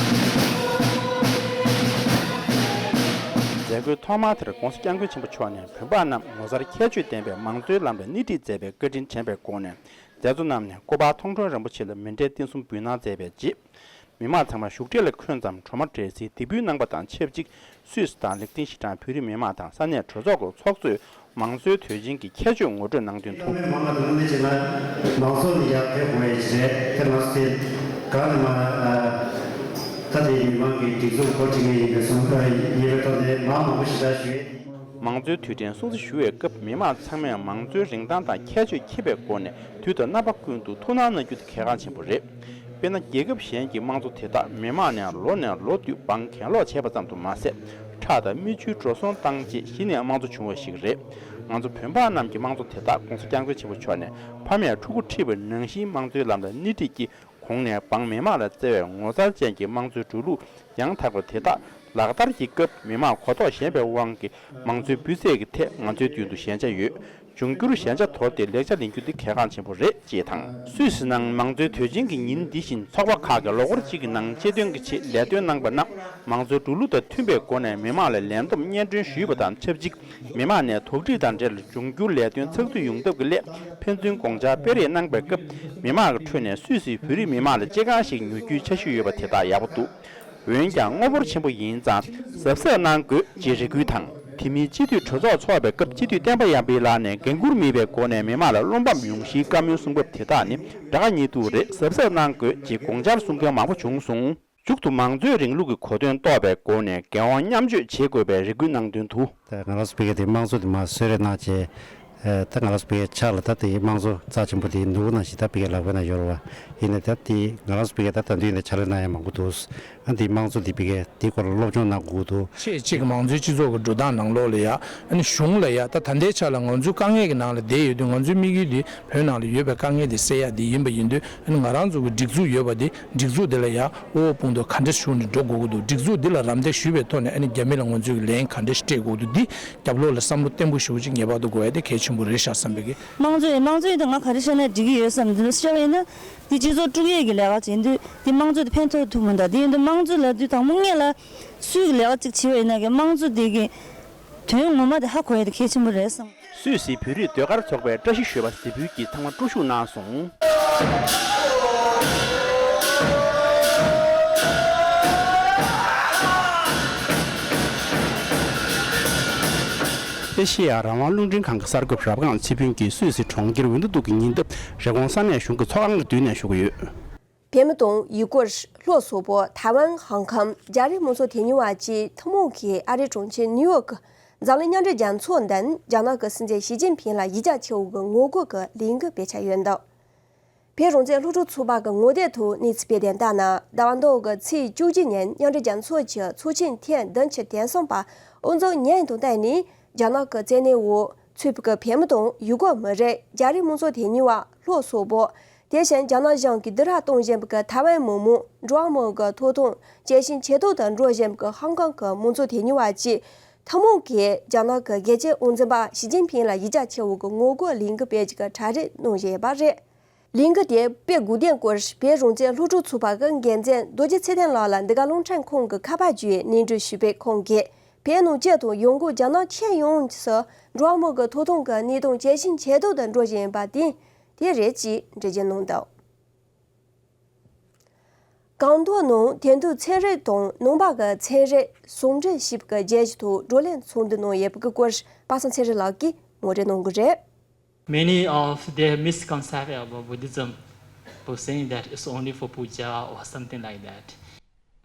མཛད་སྒོའི་ཐོག་མར་དེར་༸གོང་ས་༸སྐྱབས་མགོན་ཆེན་པོ་མཆོག་ནས་བོད་འབངས་རྣམས་ངོ་མཚར་ཁྱད་ཆོས་ལྡན་པའི་མང་གཙོའི་ལམ་ལ་སྣེ་ཁྲིད་མཛད་པའི་བཀའ་དྲིན་དྲན་པའི་སྒོ་ནས། མཛད་གཙོ་རྣམས་ནས་སྐུ་པར་མཐོང་གྲོལ་རིན་པོ་ཆེ་ལ་མཎྜལ་རྟེན་གསུམ་འབུལ་གནང་མཛད་པའི་རྗེས། མི་མང་ཚང་མ་བཞུགས་ཁྲི་ལ་འཁོད་མཚམས་གྲོ་མ་འབྲས་སིལ་འདེགས་འབུལ་གནང་པ་དང་ཆབས་ཅིག་སུད་སི་དང་ལིག་ཏེན་ཤི་ཏན་བོད་རིགས་མི་མང་དང་ས་གནས་གྲོས་ཚོགས་ཀྱི་ཚོགས་གཙོས་མང་གཙོའི་དུས་ཆེན་གྱི་ཁྱད་ཆོས་ངོ་སྤྲོད་གནང་དོན་དུ། མང་མང་དུ་དངོས་གནས་བྱས་ན་མང་ཚོགས་ནས་ཡར་ཕེབས་དགོས་ཡ་ཞིག་རེད། དེ་མ་ཟད་གང་ནས་མ་ད་ལྟའི་མི་མང་གི་སྒྲིག་འཛུགས་འགོ་ཁྲིད་མཁན་ཡིན་པའི་སོང་ཡིན་པའི་ཐོག་ནས་མང་མང་པོ་ཞིག་ལ་ཞུ་ཡས། མང་གཙོའི་དུས་དྲན་སྲུང་བརྩི་ཞུ་བའི་སྐབས་མི་མང་ཚང་མས་མང་གཙོའི་རིན་ཐང་དང་ཁྱད་ཆོས་འཁྱེར་བའི་སྒོ་ནས་དུས་དང་རྣམ་པ་ཀུན་ཏུ་ཐུགས་སྣང་གནང་རྒྱུ་དེ་གལ་འགངས་ཆེན་པོ་རེད། དཔེར་ན། རྒྱལ་ཁབ་གཞན་གྱི་དམངས་གཙོ་དེ་དག་མི་མང་ནས་ལོ་ནས་ལོ་བསྟུད་དབང་གྱེན་ལོག་བྱས་པ་ཙམ་དུ་མ་ཟད། ཁྲག་དང་མིག་ཆུའི་འགྲོ་སོང་བཏང་རྗེས་གཞི་ནས་དམངས་གཙོ་བྱུང་བ་ཞིག་རེད། ང་ཚོ་བོད་འབངས་རྣམས་ཀྱི་དམངས་གཙོ་དེ་དག་༸གོང་ས་༸སྐྱབས་མགོན་ཆེན་པོ་མཆོག་ནས་ཕ་མས་ཕྲུ་གུ་ཁྲིད་པ་ནང་བཞིན་དམངས་གཙོའི་ལམ་ལ་སྣེ་ཁྲིད་ཀྱིས། གོང་ནས་འབངས་མི་མང་ལ་བརྩེ་བའི་ངོ་མཚར་ཅན་གྱི་དམངས་གཙོའི་འགྲོ་ལུགས་ཡང་དག་པ་དེ་དག་ལག་བསྟར་གྱི་སྐབས་མི་མང་གོ་རྟོགས་ཞན་པའི་དབང་གིས་དམངས་གཙོའི་སྤུས་ཚད་ཀྱི་ཐད་ང་ཚོའི་མདུན་དུ་ཞན་ཆ་ཡོད། འབྱུང་འགྱུར་ཞན་ཆ་དོར་ཏེ་ལེགས་ཆ་ལེན་རྒྱུ་དེ་གལ་འགངས་ཆེན་པོ་རེད་ཅེས་དང་། སུད་སི་ནང་མང་གཙོའི་དུས་ཆེན་གྱི་ཉིན་འདི་བཞིན་ཚོགས་པ་ཁག་གིས་ལོ་འཁོར་གཅིག་གི་ནང་སྤྱི་དོན་གྱི་ཆེད་ལས་དོན་གནང་པ་རྣམས་མང་གཙོའི་འགྲོ་ལུགས་དང་མཐུན་པའི་སྒོ་ནས་མི་མང་ལ་ལས་བསྡོམས་སྙན་སྒྲོན་ཞུས་པ་དང་ཆབས་ཅིག་མི་མང་ནས་དོགས་འདྲི་དང་འབྲེལ་འབྱུང་འགྱུར་ལས་དོན་ཚགས་ཚུད་ཡོང་ཐབས་ཀྱི་སླད་ཕན་ཚུན་དགོངས་འཆར་སྤེལ་རེས་གནང་པའི་སྐབས། མི་མང་གི་ཁྲོད་ནས་སུད་སིའི་བོད་རིགས་མི་མང་ལ་སྤྱི་ཁང་ཞིག་ཉོ་རྒྱུའི་འཆར་གཞི་ཡོད་པ་དེ་དག་ཡག་པོ་འདུག་འོན་ཀྱང་དངུལ་འབོར་ཆེན་པོ་ཡིན་ཙང་གཟབ་གཟབ་གནང་དགོས་ཅེས་རེ་སྐུལ་དང་། དེ་མིན་སྤྱི་འཐུས་གྲོས་ཚོགས་ཚོགས་པའི་སྐབས་སྤྱི་འཐུས་བསྟན་པ་ཡར་འཕེལ་ལགས་ནས་འགན་འཁུར་མེད་པའི་སྒོ་ནས་མི་མང་ལ་བློ་ཕམ་ཡོང་གཞིའི་བཀའ་མོལ་གསུང་བབ་དེ་དག་ནི་དགྲ་དགའ་ཉེས་སྡུག་རེད། གཟབ་གཟབ་གནང་དགོས་ཅེས་དགོངས་འཆར་གསུང་མཁན་མང་པོ་བྱུང་སོང་། མཇུག་ཏུ་མང་གཙོའི་རིང་ལུགས་ཀྱི་གོ་དོན་རྟོགས་པའི་སྒོ་ནས་འགན་དབང་མཉམ་སྤྱོད་བྱེད་དགོས་པའི་རེ་སྐུལ་གནང་དོན་དུ། ད་ང་རང་ཚོ་བོད་སྐད་དེ་དམངས་གཙོ་དེ་མར་གསོལ་རས་གནང་བྱས། ཨ་ད་ང་རང་ཚོ་བོད་སྐད་ཆ་ལ་ད་དེ་དམངས་གཙོ་རྩ་ཆེན་པོ་དེ་ནོར་བུ་ནང་བཞིན་ད་བོད་སྐད་ལག་པའི་ནང་ཡོད་རེད་བ། ཡིན་ནའི་ད་དེ་ང་རང་ཚོ་བོད་སྐད་ད་ད་དུང་ཡིན་ནའི་ཕྱག་ལས་གནང་ཡ་མང་པོ་འདུག་ཨ་འདི་དམངས་གཙོ་འདི་བི་གའི་འདི་སྐོར་ལ་སློབ་སྦྱོང་གནང་དགོས་ཀྱི་འདུག་ཆེས་གཅིག་གི་མང་གཙོའི་སྤྱི་ཚོགས་ཀྱི་འགྲོ་སྟངས་ནང་ལོགས་ལ་ཡ། ཨ་ནི་གཞུང་ལ་ཡ་ད་ད་ལྟའི་ཆ་ལ་ང་ཚོའི་དཀའ་ངལ་གྱི་ནང་ལ་བསྡད་ཡོད་དུས་ང་ཚོའི་དམིགས་ཡུལ་འདི་བོད་ནང་ལ་ཡོད་པའི་དཀའ་ངལ་འདི་སེལ་ཡ་འདི་ཡིན་པ་ཡིན་དུས། ཨ་ནི་ང་རང་ཚོ་གི་སྒྲིག་འཛུགས་ཡོད་པ་འདི་སྒྲིག་འཛུགས་འདི་ལ་ཡ་དབུ་འོག་དཔུང་འདོགས་ག་འདྲ་ཞུ་ནས་འགྲོ་དགོས་ཀྱི་འདུག་སྒྲིག་འཛུགས་འདི་ལ་རམ་འདེགས་ཞུས་པའི་ཐོག་ནས་ཨ་ནི་རྒྱ་མི་ལ་ང་ཚོའི་ལན་ག་འདྲ་སྤྲད་དགོས་ཀྱི་འདུག་འདི་རྒྱབ་ལོགས་ལ་བསམ་བློ་བརྟན་པོ་ཞེ་པོ་ཅིག་ངེས་པར་དུ་དགོས་ཡ་དེ་གལ་ཆེན་པོ་རེད་ཤག་བསམ་པའི་གི། དམངས་གཙོ་ཡིན་དམངས་གཙོ་ཡིན་དུས་ང་ག་རེ་བཤད་ན་འགྲིག་གི་ཡོད་བསམ་འདི་འདྲ་བཤད་པ་ཡིན་ན། འདི་སྤྱི་ཚོགས་དཀྲུག་ཡས་ཀྱི་ལས་ཀ་ཅིག་ཡིན་དུས་འདི་དམངས་གཙོ་དེ་ཕན་ཐོགས་ཐུབ་མི་འདུག་དེ་ཡིན་དུས་དམངས་གཙོ་ལབ་དུས་དང་པོ་སྔོན་ལ་སུས་ཀྱི་ལས་ཀ་ཅིག་བྱས་པ་ཡིན་ན་གི་དམངས་གཙོ་དེ་གི་དོན་ངོ་མ་དེ་ཧ་གོ་ཡ་དེ་གལ་ཆེན་པོ་རེད་བསམ། སུད་སི་བོད་རིགས་ཟློས་གར་ཚོགས་པའི་བཀྲ་ཤིས་ཞོལ་པ་གཟིགས་འབུལ་གྱིས་ཚང་མ་དཀྲུག་ཤུགས་གནང་སོང་། ཨེ་ཤེ་ཡ་རང་དབང་རླུང་འཕྲིན་ཁང་གི་གསར་འགོད་པ་རབ་སྒང་ཚེ་ཕུན་གྱིས་སུད་སི་གྲོང་ཁྱེར་ཝིན་ཏུ་ཏུག་གི་ཉེ་འདབས་རི་ཀོན་ས་གནས་གཞུང་གི་ཚོགས་ཁང་གི་མདུན་ནས་ཞུ་གི་ཡོད། བོད་མི་དང་ཡུ་གུར། ལྷོ་སོག་པོ། ཐའེ་ཝན། ཧོང་ཀོང་། རྒྱ་རིགས་མང་ཚོགས་དེ་ཉུང་བ་བཅས་ཐུན་མོང་གིས་ཨ་རིའི་གྲོང་ཁྱེར་ནིའུ་ཡོག་གི་འཛམ་གླིང་མཉམ་འབྲེལ་རྒྱལ་ཚོགས་ནང་རྒྱ་ནག་གི་སྲིད་འཛིན་ཞི་ཅིན་ཕིང་ལ་ཡིག་ཆ་ཆེ་བོ་གི་ངོ་རྒོལ་གྱི་ལས་འགུལ་སྤེལ་འཆར་ཡོད་འདུག་བོད་རང་བཙན་སློབ་ཕྲུག་ཚོགས་པ་གི་ངོ་དེབ་ཐོག་གནས་ཚུལ་སྤེལ་དོན་ལྟར་ན། ཟླ་བ་འདིའི་ཚེས་བཅུ་གཅིག་ཉིན་མཉམ་འབྲེལ་རྒྱལ་ཚོགས་ཀྱི་ཚོགས་ཆེན་ཐེངས་བདུན་ཅུ་དོན་གསུམ་པ་དབུ་འཛུགས་ཉིན་དང་བསྟུན་ནས་རྒྱ་ནག་གི་བཙན་གནོན་འོག་ཚུད་པའི་བོད་མི་དང་ཡུ་གུར་མི་རིགས། རྒྱ་རིགས་མང་ཚོགས་དེ་ཉུང་བ། ལྷོ་སོག་པོ། དེ་བཞིན་རྒྱ་ནག་གཞུང་གིས་སྡུག་རུས་གཏོང་བཞིན་པའི་ཐའེ་ཝན་མི་མང་། འགྲོ་བ་མིའི་ཐོབ་ཐང་གལ་ཆེན་ཆེ་ཐོག་ཏུ་འགྲོ་བཞིན་པའི་ཧོང་ཀོང་གི་མང་ཚོགས་དེ་ཉུང་བ་བཅས་ཐུན་མོང་གིས་རྒྱ་ནག་གི་རྒྱལ་སྤྱིའི་དབུ་འཛིན་པ་ཞི་ཅིན་ཕིང་ལ་ཡིག་ཆ་ཆེ་བོ་གི་ངོ་རྒོལ་ལས་འགུལ་སྤེལ་རྒྱུ་གི་གྲ་སྒྲིག་གནང་བཞིན་ཡོད་པ་རེད། ལས་འགུལ་དེ་སྤེལ་དགོས་དོན་སྐོར་བོད་རང་བཙན་སློབ་ཕྲུག་ཚོགས་པ་གི་འགན་འཛིན་རྡོ་རྗེ་ཚེ་བརྟན་ལགས་ལ་འདི་ག་རླུང་འཕྲིན་ཁང་གི་ཁ་པར་བརྒྱུད་གནས་འདྲི་ཞུས་པས། ཁོང་གིས་བོད་ནང་སྤྱི་དང་ཡང་སྒོས་རྒྱ་ནག་ཁྱོན་ཡོངས་སུ་འགྲོ་བ་མིའི་ཐོབ་ཐང་གི་གནས་སྟངས་གལ་ཆེན་ཆེ་ཐོག་ཏུ་འགྲོ་བཞིན་ཡོད་པ་དེ་དེ་རེད་ཅེས་འགྲེལ་བརྗོད་གནང་འདུག་སྒང་ཏོག་ནང་དེང་དུས་ཚན་རིག་དང་ནང་པ་གི་ཚན་རིག་ཟུང་འབྲེལ་ཞེས་པའི་རྒྱལ་སྤྱི་ཐོག་བགྲོ་གླེང་ཚོགས་འདུ་གནང་ཡོད་པའི་སྐོར་པ་སངས་ཚེ་རིང་ལགས་ཀྱིས་ངོ་སྤྲོད་གནང་གི་རེད། Many of their misconception about Buddhism, for saying that it's only for puja or something like that.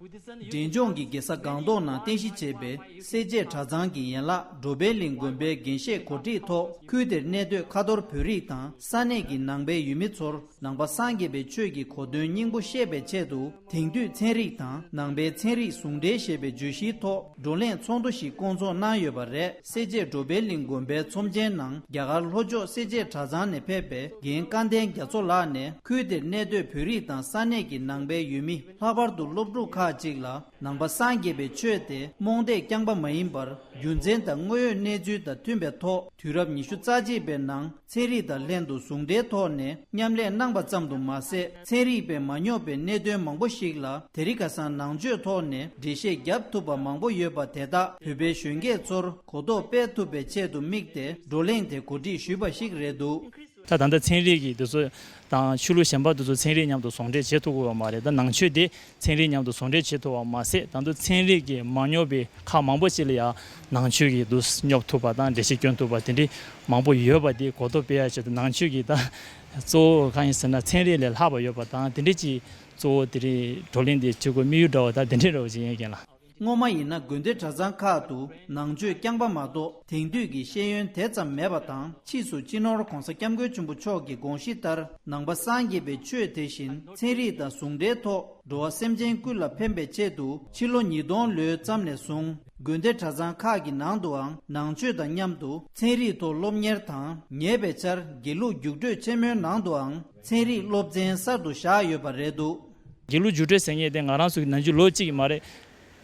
འབྲས་ལྗོངས་ཀྱི་རྒྱལ་ས་སྒང་ཏོག་ནང་རྟེན་གཞི་བྱས་པའི་སེར་བྱེས་གྲྭ་ཚང་གི་ཡན་ལག་འགྲོ་དཔོན་གླིང་དགོན་པའི་འགན་བཞེས་གོ་སྒྲིག་ཐོག་ཁུལ་དེར་གནས་སྡོད་ཁ་ཐོར་བོད་རིགས་དང་ས་གནས་ཀྱི་ནང་པའི་ཡུལ་མི་ཚོར་ནང་པ་སངས་རྒྱས་པའི་ཆོས་ཀྱི་གོ་དོན་སྙིང་པོ་ཤེས་པའི་ཆེད་དུ། དེང་དུས་ཚན་རིག་དང་ནང་པའི་ཚན་རིག་ཟུང་འབྲེལ་ཞེས་པའི་བརྗོད་གཞིའི་ཐོག་བགྲོ་གླེང་ཚོགས་འདུ་ཞིག་བསྐོང་ཚོགས་གནང་ཡོད་པ་རེད། སེར་བྱེས་འགྲོ་དཔོན་གླིང་དགོན་པའི་ཚོམས་ཆེན་ནང་རྒྱ་གར་ལྷོ་ཕྱོགས་སེར་བྱེས་གྲྭ་ཚང་ནས་ཕེབས་པའི་རྒན་སྐལ་ལྡན་རྒྱ་མཚོ་ལགས་ནས། ཁུལ་དེར་གནས་སྡོད་བོད་རིགས་དང་ས་གནས་ཀྱི་ནང་པའི་ཡུལ་མི། ལྷག་པར་དུ་སློབ་ཕྲུག་ཁག་ཅིག་ལ་ནང་པ་སངས་རྒྱས་པའི་ཆོས་དེ་རྨོངས་དད་རྐྱང་པ་མ་ཡིན་པར། རྒྱུ་མཚན་དང་དངོས་ཡོད་གནས་ཚུལ་དང་མཐུན་པའི་ཐོག་དུས་རབས་ཉི་ཤུ་རྩ་གཅིག་པའི་ནང་ཚན་རིག་དང་ལྷན་དུ་ཟུང་འབྲེལ་ཐོག་ནས་མཉམ་ལས་གནང་པ་ཙམ་དུ་མ་ཟད། ཚན་རིག་པས་མ་སྙོབ་པའི་གནད་དོན་མང་པོ་ཞིག་ལ་དེ་རིང་ཁ་སང་ནང་ཆོས་ཐོག་ནས་འགྲེལ་བཤད་བརྒྱབ་ཐུབ་པ་མང་པོ་ཡོད་པ་དེ་དག་བོད་པའི་གཞོན་སྐྱེས་ཚོར་གོ་རྟོགས་སྤེལ་ཐུབ་པའི་ཆེད་དུ་དམིགས་ཏེ་བགྲོ་གླེང་དེ་གོ་སྒྲིག་ཞུས་པ་ཞིག་རེད་འདུག་ད་ད་ལྟ་ཚན་རིག་གི་དེ་ཚོ་དང་ཆོས་ལུགས་གཞན་པ་དེ་ཚོ་ཚན་རིག་མཉམ་དུ་ཟུང་འབྲེལ་བྱེད་ཐུབ་ཀྱི་ཡོད་མ་རེད། ད་ནང་ཆོས་དེ་ཚན་རིག་མཉམ་དུ་ཟུང་འབྲེལ་བྱེད་ཐུབ་པ་མ་ཟད། ད་དུང་ཚན་རིག་གི་མ་སྙོབ་པའི་ཁག་མང་པོ་ཅིག་ལ་ཡང་ནང་ཆོས་ཀྱིས་དུ་སྙོབ་ཐུབ་པ་དང་འགྲེལ་བཤད་སྐྱོན་ཐུབ་པ་དེ་འདྲའི་མང་པོ་ཡོད་པ་དེ་གོ་རྟོགས་སྤེལ་ཡ་ཆེད་དུ་ནང་ཆོས་ཀྱི་ད་གཙོ་བོ་གང་ཡིན་ཟེར་ན་ཚན་རིག་ལས་ལྷག་པ་ཡོད་པ་དང་དེ་འདྲའི་ཅིག་གཙོ་བོ་དེ་རིང་བགྲོ་གླེང་འདི་བྱེད་དགོས་དམིགས་ཡུལ་འདྲ་བ་དང་དེ་འདྲའི་འདྲ་བ་ཅིག་ཡིན་རྒན་ལགས། སྔོན་མ་ཡིན་ན་དགོན་སྡེ་གྲྭ་ཚང་ཁག་ཏུ་ནང་ཆོས་རྐྱང་པ་མ་གཏོགས་དེང་དུས་ཀྱི་ཤེས་ཡོན་དེ་ཙམ་མེད་པ་དང་། ཕྱིས་སུ་སྤྱི་ནོར་༧གོང་ས་༧སྐྱབས་མགོན་ཆེན་པོ་མཆོག་གི་དགོངས་གཞི་ལྟར་ནང་པ་སངས་རྒྱས་པའི་ཆོས་དེ་བཞིན་ཚན་རིག་དང་ཟུང་འབྲེལ་ཐོག་འགྲོ་བ་སེམས་ཅན་ཀུན་ལ་ཕན་པའི་ཆེད་དུ་ཕྱི་ལོ་ཉིས་སྟོང་ལོའི་མཚམས་ནས་བཟུང་དགོན་སྡེ་གྲྭ་ཚང་ཁག་གི་ནང་དུའང་ནང་ཆོས་དང་མཉམ་དུ་ཚན་རིག་ཐོག་སློབ་གཉེར་དང་། ཉེ་བའི་ཆར་དགེ་ལུགས་རྒྱུགས་སྤྲོད་ཆེན་མོའི་ནང་དུའང་ཚན་རིག་སློབ་ཚན་གསར་དུ་བཞག་ཡོད་པ་རེད་འདུག་དགེ་ལུགས་རྒྱུགས་སྤྲོད་ཟེར་མཁན་དེ་ང་རང་ཚོ་གི་ནམ་རྒྱུན་ལོ་གཅིག་གི་མ་རེད།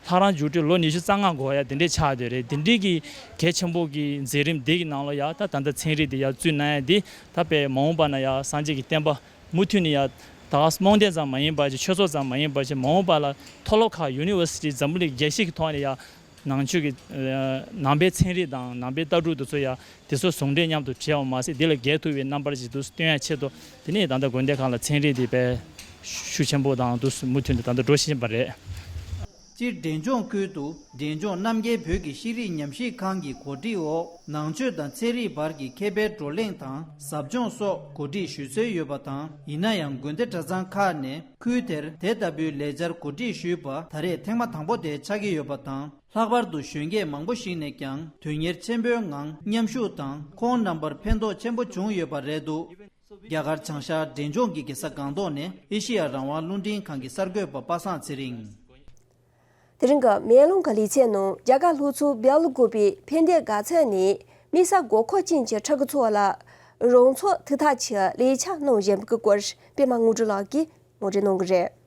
ལྷ་རམས་རྒྱུགས་སྤྲོད་ལོ་ཉི་ཤུ་རྩ་ལྔ་འགོར་ཡ་དེ་འདྲའི་ཆགས་བསྡད་རེད། དེ་འདྲའི་གི་གལ་ཆེན་པོ་གི་མཛད་རིམ་འདི་གི་ནང་ལོ་ཡ་ད་ད་ལྟ་ཚན་རིག་འདི་ཡ་བཙུད་གནང་ཡ་འདི་ད་དཔེ་མ་འོངས་པ་ན་ཡ་སངས་རྒྱས་ཀྱི་བསྟན་པ་མུ་མཐུད་ནས་ཡ་ད་རྨོངས་དད་ཙམ་མ་ཡིན་པ་ཅིག་ཆོས་ཚོགས་ཙམ་མ་ཡིན་པ་ཅིག་མ་འོངས་པ་ལ་མཐོ་སློབ་ཁག་ཡུ་ནི་ཝར་སི་ཊི་འཛམ་བུ་གླིང་རྒྱལ་སྤྱི་གི་ཐོག་ནས་ཡ་ནང་ཆོས་ཀྱི་ནང་པའི་ཚན་རིག་དང་ནང་པའི་ལྟ་གྲུབ་དེ་ཚོ་ཡ་དེ་ཚོ་ཟུང་འབྲེལ་མཉམ་དུ་བྱས་པ་མ་ཟད་འདི་ལ་རྒྱས་ཐུབ་པའི་རྣམ་པར་ཅིག་ཏུ་སྟོན་ཡ་ཆེད་དུ་དེ་ནས་ད་ལྟ་དགོན་སྡེ་ཁག་ལ་ཚན་རིག་འདི་དཔེ་ཤུགས་ཆེན་པོ་དང་དུ་མུ་མཐུད་དུ་ད་ལྟ་འགྲོ་བཞིན་པ་རེད། སྤྱིར་འབྲས་ལྗོངས་ཁུལ་དུ་འབྲས་ལྗོངས་རྣམ་རྒྱལ་བོད་ཀྱི་ཤེས་རིག་ཉམས་ཞིབ་ཁང་གི་གོ་སྒྲིག་འོག་ནང་ཆོས་དང་ཚན་རིག་བར་གྱི་མཁས་པའི་བགྲོ་གླེང་དང་ཟབ་སྦྱོང་སོགས་གོ་སྒྲིག་ཞུ་སྲོལ་ཡོད་པ་དང་། ཡིན་ན་ཡང་དགོན་སྡེ་གྲྭ་ཚང་ཁག་ནས་ཁུལ་དེར་དེ་ལྟ་བུའི་ལས་འཆར་གོ་སྒྲིག་ཞུས་པ་ད་རེས་ཐེངས་མ་དང་པོ་དེ་ཆགས་ཀྱི་ཡོད་པ་དང་། ལྷག་པར་དུ་གཞོན་སྐྱེས་མང་པོ་ཞིག་ནས་ཀྱང་དོན་གཉེར་ཆེན་པོའི་ངང་མཉམ་ཞུགས་དང་ཁོང་རྣམ་པར་ཕན་ཐོགས་ཆེན་པོ་བྱུང་ཡོད་པ་རེད་འདུག་རྒྱ་གར་བྱང་ཤར་འབྲས་ལྗོངས་ཀྱི་རྒྱལ་ས་སྒང་ཏོག་ནས་ཨེ་ཤེ་ཡ་རང་དབང་རླུང་འཕྲིན་ཁང་གི་གསར་འགོད་པ་པ་སངས་ཚེ་རིང་། དེ་རིང་གི་མེ་ལོང་གི་ལེ་ཚན་ནང་རྒྱ་གར་ལྷོ་ཕྱོགས་སྦེལ་ཀོབ་པའི་ཕན་བདེ་དགའ་ཚལ་ནས་དམིགས་བསལ་དགོས་མཁོ་ཅན་གྱི་ཕྲུ་གུ་ཚོ་ལ་རང་ཚོ་ཐུགས་ཐག་ཆོད་ལས་འཆར་གནང་བཞིན་པའི་སྐོར་པད་མ་དངོས་གྲུབ་ལགས་ཀྱིས་ངོ་སྤྲོད་གནང་གི་རེད།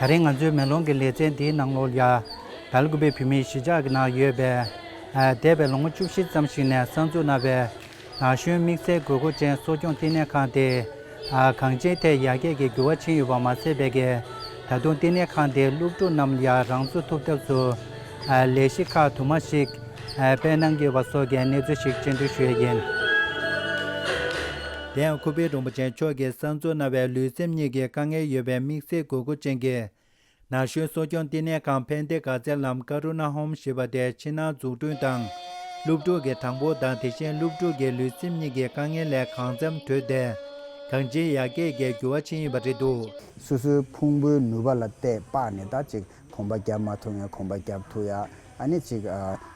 ད་རེས་ང་ཚོའི་མེ་ལོང་གི་ལེ་ཚན་འདིའི་ནང་ལོགས་ལ་ཡ། སྦེལ་ཀོབ་པའི་བོད་མིའི་གཞིས་ཆགས་ཀྱི་ནང་ཡོད་པའི་འདས་པའི་ལོ་ངོ་བཅུ་བཞི་ཙམ་ཞིག་ནས་གསར་འཛུགས་གནང་བའི་ན་གཞོན་དམིགས་བསལ་དགོས་མཁོ་ཅན་གསོ་སྐྱོང་བསྟི་གནས་ཁང་དེ་གངས་ཅན་ཐད་ཡར་རྒྱས་ཀྱི་འགྱུར་བ་ཕྱིན་ཡོད་པ་མ་ཟད་པའི་གི་ད་དུང་བསྟི་གནས་ཁང་དེའི་སློབ་ཕྲུག་རྣམས་ལ་ཡང་རང་འཚོ་ཐུབ་ཐབས་སུ་ལས་གཞི་ཁག་དུ་མ་ཞིག་སྤེལ་གནང་གི་ཡོད་པ་སོགས་ཀྱི་གནས་ཚུལ་ཞིག་སྤྱན་འབུལ་ཞུ་ཡས་ཡིན། དེ་ཡང་ཁུ་པི་རིན་པོ་ཆེ་མཆོག་གིས་གསར་འཛུགས་གནང་བའི་ལུས་སེམས་གཉིས་ཀྱི་དཀའ་ངལ་ཡོད་པའི་དམིགས་བསལ་དགོས་མཁོ་ཅན་གྱི་ན་གཞོན་གསོ་སྐྱོང་བསྟི་གནས་ཁང་ཕན་བདེ་དགའ་ཚལ་ལམ་ཀ་རུ་ན་ཧོམ་ཞེས་པ་དེ་ཕྱི་ནང་འཛུགས་སྐྲུན་དང་། སློབ་ཕྲུག་གི་གྲངས་འབོར་དང་དེ་བཞིན་སློབ་ཕྲུག་གི་ལུས་སེམས་གཉིས་ཀྱི་དཀའ་ངལ་ལས་གང་འཚམ་གྲོལ་ཏེ། གངས་ཅན་ཡར་རྒྱས་ཀྱི་འགྱུར་བ་ཕྱིན་ཡོད་པ་རེད་འདུག་སོ་སོའི་ཕུང་པོའི་ནུས་པ་ལ་བལྟས་པ་ནས་ད་ཅིག་གོམ་པ་རྒྱབ་མ་ཐུབ་མཁན་གོམ་པ་རྒྱབ་ཐུབ་ཡ། ཨ་ནི་ཅིག་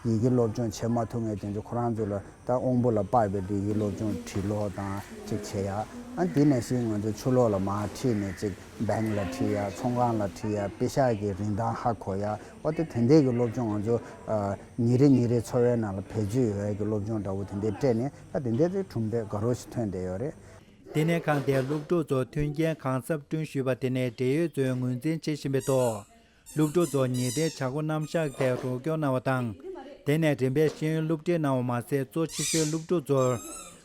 ཡི་གེ་སློབ་སྦྱོང་བྱེད་མ་ཐུབ་མཁན་དེ་ཚོ་ཁོ་རང་ཚོ་ལ་ད་དབང་པོ་ལ་དཔག་པའི་ཡི་གེ་སློབ་སྦྱོང་བྲིས་ཀློག་དང་ཅིག་བྱེད་ཡ། ཨ་དེ་ནང་བཞིན་ང་ཚོ་ཕྱི་ལོགས་ལ་མར་ཁྲིད་ནས་ཅིག་བེང་ལ་ཁྲིད་ཡ། ཚོང་ཁང་ལ་ཁྲིད་ཡ། པེ་ཤག་གི་རིན་ཐང་ཧ་གོ་ཡ། འོ་དེ་དེ་འདྲའི་གི་སློབ་སྦྱོང་ང་ཚོ་ཉིན་རེ་ཉིན་རེ་འཚོ་བའི་ནང་ལ་བེད་སྤྱོད་ཡོད་ཡ་གི་སློབ་སྦྱོང་འདྲ་བོ་དེ་འདྲའི་སྤྲད་ནས་ད་དེ་འདྲའི་དེ་གྲུབ་འབྲས་དགའ་རབ་ཞིག་ཐོན་བསྡད་ཡོད་རེད། བསྟི་གནས་ཁང་དེའི་སློབ་ཕྲུག་ཚོར་མཐུན་རྐྱེན་གང་ཟབ་བསྐྲུན་ཞུས་པ་དེ་ནི་འབྲེལ་ཡོད་ཚོས་ངོས་འཛིན་བྱེད་བཞིན་པའི་ཐོག་སློབ་ཕྲུག་ཚོ་ཉིན་རེའི་བྱ་སྒོ་རྣམ་གཞག་ཐད་རོགས་སྐྱོར་གནང་བ་དང་། དེ་ནས་རིམ་པས་ཤེས་ཡོན་སློབ་ཁྲིད་གནང་བ་མ་ཟད། གཙོ་ཆེ་ཤོས་སློབ་ཕྲུག་ཚོར་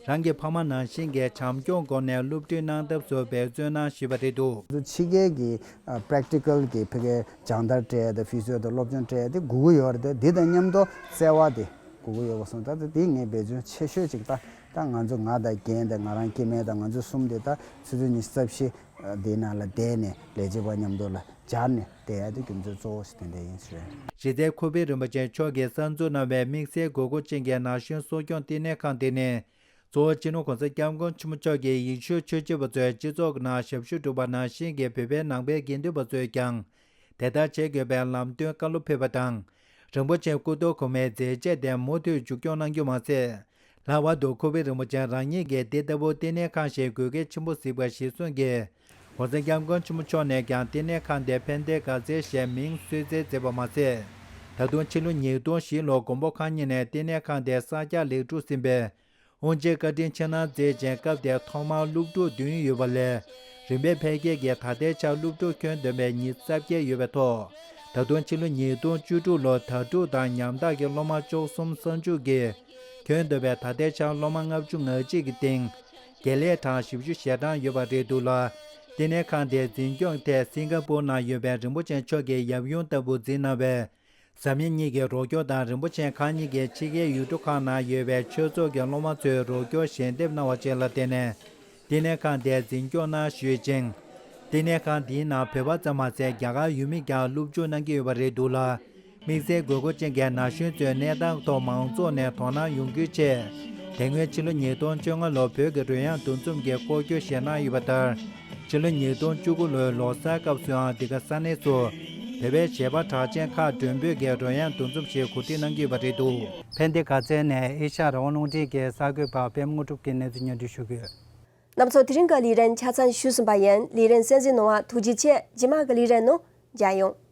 རང་གི་ཕ་མ་ནང་བཞིན་གྱི་བྱམས་སྐྱོང་སྒོ་ནས་སློབ་ཁྲིད་གནང་ཐབས་སུ་འབད་བརྩོན་གནང་ཞུས་པ་རེད་འདུག་ཕྱི་རྒྱལ་གྱི་ཨ་པེ་རེག་ཊི་ཀལ་གྱི་ཕ་གིའི་སྦྱང་བརྡར་སྤྲད་དང་ཕི་སི་ཡོ་དང་སློབ་སྦྱོང་སྤྲད་དེ་དགོས་ཀྱི་ཡོད་རེད་དེ། འདི་དང་མཉམ་དུ་བརྩེ་བ་དེ་དགོས་ཀྱི་ཡོད་པ་སོང་། ད་ལྟ་འདི་ངས་འབད་བརྩོན་ཆེ་ཤོས་ཅིག་ད་ད་ང་ཚོ་ང་དང་རྒན་དང་ང་རང་སྐྱེ་དམན་དང་ང་ཚོ་གསུམ་དེ་ད་ཆུ་ཚོད་ཉི་ཤུ་རྩ་བཞི་འདིའི་ནང་ལ་བསྡད་ནས་ལས་བྱེད་པ་མཉམ་དུ་ལ་སྦྱར་ནས་བསྡད་ཡ་དེ་རྒྱུ་མཚན་གཙོ་བོ་ཞིག་དེ་འདྲ་ཡིན་ཞུ་རེད། གཞི་རྩའི་ཁུ་པི་རིན་པོ་ཆེ་མཆོག་གིས་གསར་འཛུགས་གནང་བའི་དམིགས་བསལ་དགོས་མཁོ་ཅན་གྱི་ན་གཞོན་གསོ་སྐྱོང་བསྟི་གནས་ཁང་དེ་ནི། གཙོ་བོ་སྤྱི་ནོར་གོང་ས་སྐྱབས་མགོན་ཆེན་པོ་མཆོག་གིས་ཡེ་ཤུའི་ཆོས་བྱེད་པ་ཚོས་སྤྱི་ཚོགས་ཀྱི་ནང་ཞབས་ཞུ་སྒྲུབ་པ་ནང་བཞིན་གྱི་བོད་པའི་ནང་པའི་དགེ་འདུན་པ་ཚོས་ཀྱང་དེ་ལྟར་བྱེད་དགོས་པའི་ལམ་སྟོན་བཀའ་སློབ་ཕེབས་པ་དང་། རིན་པོ་ཆེ་སྐུ་ཐོག་གོང་མའི་མཛད་རྗེས་དེ་མུ་མཐུད་མཇུག་སྐྱོང་གནང་རྒྱུ་མ་ཟད། ལྷག་པར་དུ་ཁུ་པི་རིན་པོ་ཆེ་རང་ཉིད་ཀྱིས་འདི་ལྟ་བུ་བསྟི་གནས་ཁང་ཞིག་དགོས་གལ་ཆེན་པོ་གཟིགས་པ་གཞིར་བཟུང་གིས། གོང་ས་སྐྱབས་མགོན་ཆེན་པོ་མཆོག་ནས་ཀྱང་བསྟི་གནས་ཁང་དེ་ཕན་བདེ་དགའ་ཚལ་ཞེས་མིང་གསོལ་སྩལ་མཛད་པ་མ་ཟད། ད་དུང་ཕྱི་ལོ་ཉིས་སྟོང་བཞི་ལོར་མགོན་པོ་གང་ཉིད་ནས་བསྟི་གནས་ཁང་དེ་གསར་རྒྱག་ལེགས་གྲུབ་ཟིན་པས། དབུ་འབྱེད་བཀའ་དྲིན་ཆེ་གནང་མཛད་ཅིང་། སྐབས་དེར་ཐོག་མར་སློབ་ཕྲུག་བདུན་ཡོད་པ་ལས། རིམ་པས་འཕེལ་རྒྱས་ཀྱིས་ད་ལྟའི་ཆར་སློབ་ཕྲུག་ཁྱོན་བསྡོམས་པའི་ཉི་ཤུ་རྩ་བརྒྱད་ཡོད་པའི་ཐོག་ད་དུང་ཕྱི་ལོ་ཉིས་སྟོང་བཅུ་དྲུག་ལོར་དྭ་ཕྲུག་དང་ཉམ་ཐག་གི་སློབ་མ་བཅུ་གསུམ་གསར་འཇུག་གིས་ཁྱོན་བསྡོམས་པའི་ད་ལྟའི་ཆར་སློབ་མ་ལྔ་བཅུ་ང་གཅིག་གི་སྟེང་། དགེ་ལས་གྲངས་བཞི་བཅུ་ཞེ་གྲངས་ཡོད་པ་རེད་འདུག་ལ། བསྟི་གནས་ཁང་དེའི་འཛིན་སྐྱོང་ཐད་སིང་ག་པུར་ནང་ཡོད་པའི་རིན་པོ་ཆེ་མཆོག་གིས་ཡབ་ཡུམ་ལྟ་བུ་འཛིན་གནང་བས། བཟའ་མི་གཉིས་ཀྱི་རོགས་སྐྱོར་དང་། རིན་པོ་ཆེ་གང་ཉིད་ཀྱིས་ཕྱི་རྒྱལ་ཡུལ་གྲུ་ཁག་ནང་ཡོད་པའི་ཆོས་ཚོགས་ཀྱི་སློབ་མ་ཚོའི་རོགས་སྐྱོར་ཞལ་འདེབས་གནང་བ་བཅས་ལ་བརྟེན་ནས། བསྟི་གནས་ཁང་དེའི་འཛིན་སྐྱོང་གནང་ཞུས་ཤིང་། བསྟི་གནས་ཁང་འདིའི་ནང་བོད་པ་ཙམ་མ་ཟད། རྒྱ་གར་ཡུལ་མི་ཀྱང་སློབ་འཇུག་གནང་གི་ཡོད་པ་རེད་འདུག་ལ། དམིགས་བསལ་དགོས་མཁོ་ཅན་གྱི་ན་གཞོན་ཚོའི་གནས་སྟངས་ཐོག་མང་ཚོགས་ནས་དོ་སྣང་ཡོང་རྒྱུའི་ཆེད། དེ་སྔོན་ཕྱི་ལོ་ཉིས་སྟོང་བཅོ་ལྔ་ལོར་བོད་ཀྱི་རོལ་དབྱངས་འདུ་འཛོམས་ཀྱིས་སྐོར་སྐྱོད་ཞིག་གནང་ཡོད་པ་ལྟར། ཕྱི་ལོ་ཉིས་སྟོང་བཅུ་དགུ་ལོའི་ལོ་གསར་སྐབས་སུའང་འདི་ག་ས་གནས་སུ་བོད་པའི་གཞས་པ་གྲགས་ཅན་ཁག་མགྲོན་འབོད་ཀྱིས་རོལ་དབྱངས་འདུ་འཛོམས་ཤིག་གོ་སྒྲིག་གནང་གི་ཡོད་པ་རེད་འདུག་ཕན་བདེ་དགའ་ཚལ་ནས་ཨེ་ཤ་ཡ་རང་དབང་རླུང་འཕྲིན་གྱི་གསར་འགོད་པ་པད་མ་དངོས་གྲུབ་ཀྱིས་གནས་ཚུལ་སྙན་སྒྲོན་ཞུ་གི་ཡོད། རྣམ་ཚོ་དེ་རིང་གི་ལས་རིམ་ཆ་ཚང་ཞུས་ཟིན་པ་ཡིན། ལས་རིམ་གསན་གཟིགས་གནང་བ་ཐུགས་རྗེ་ཆེ། རྗེས་མ་གི་ལས་རིམ་ནང་མཇལ་ཡོང་།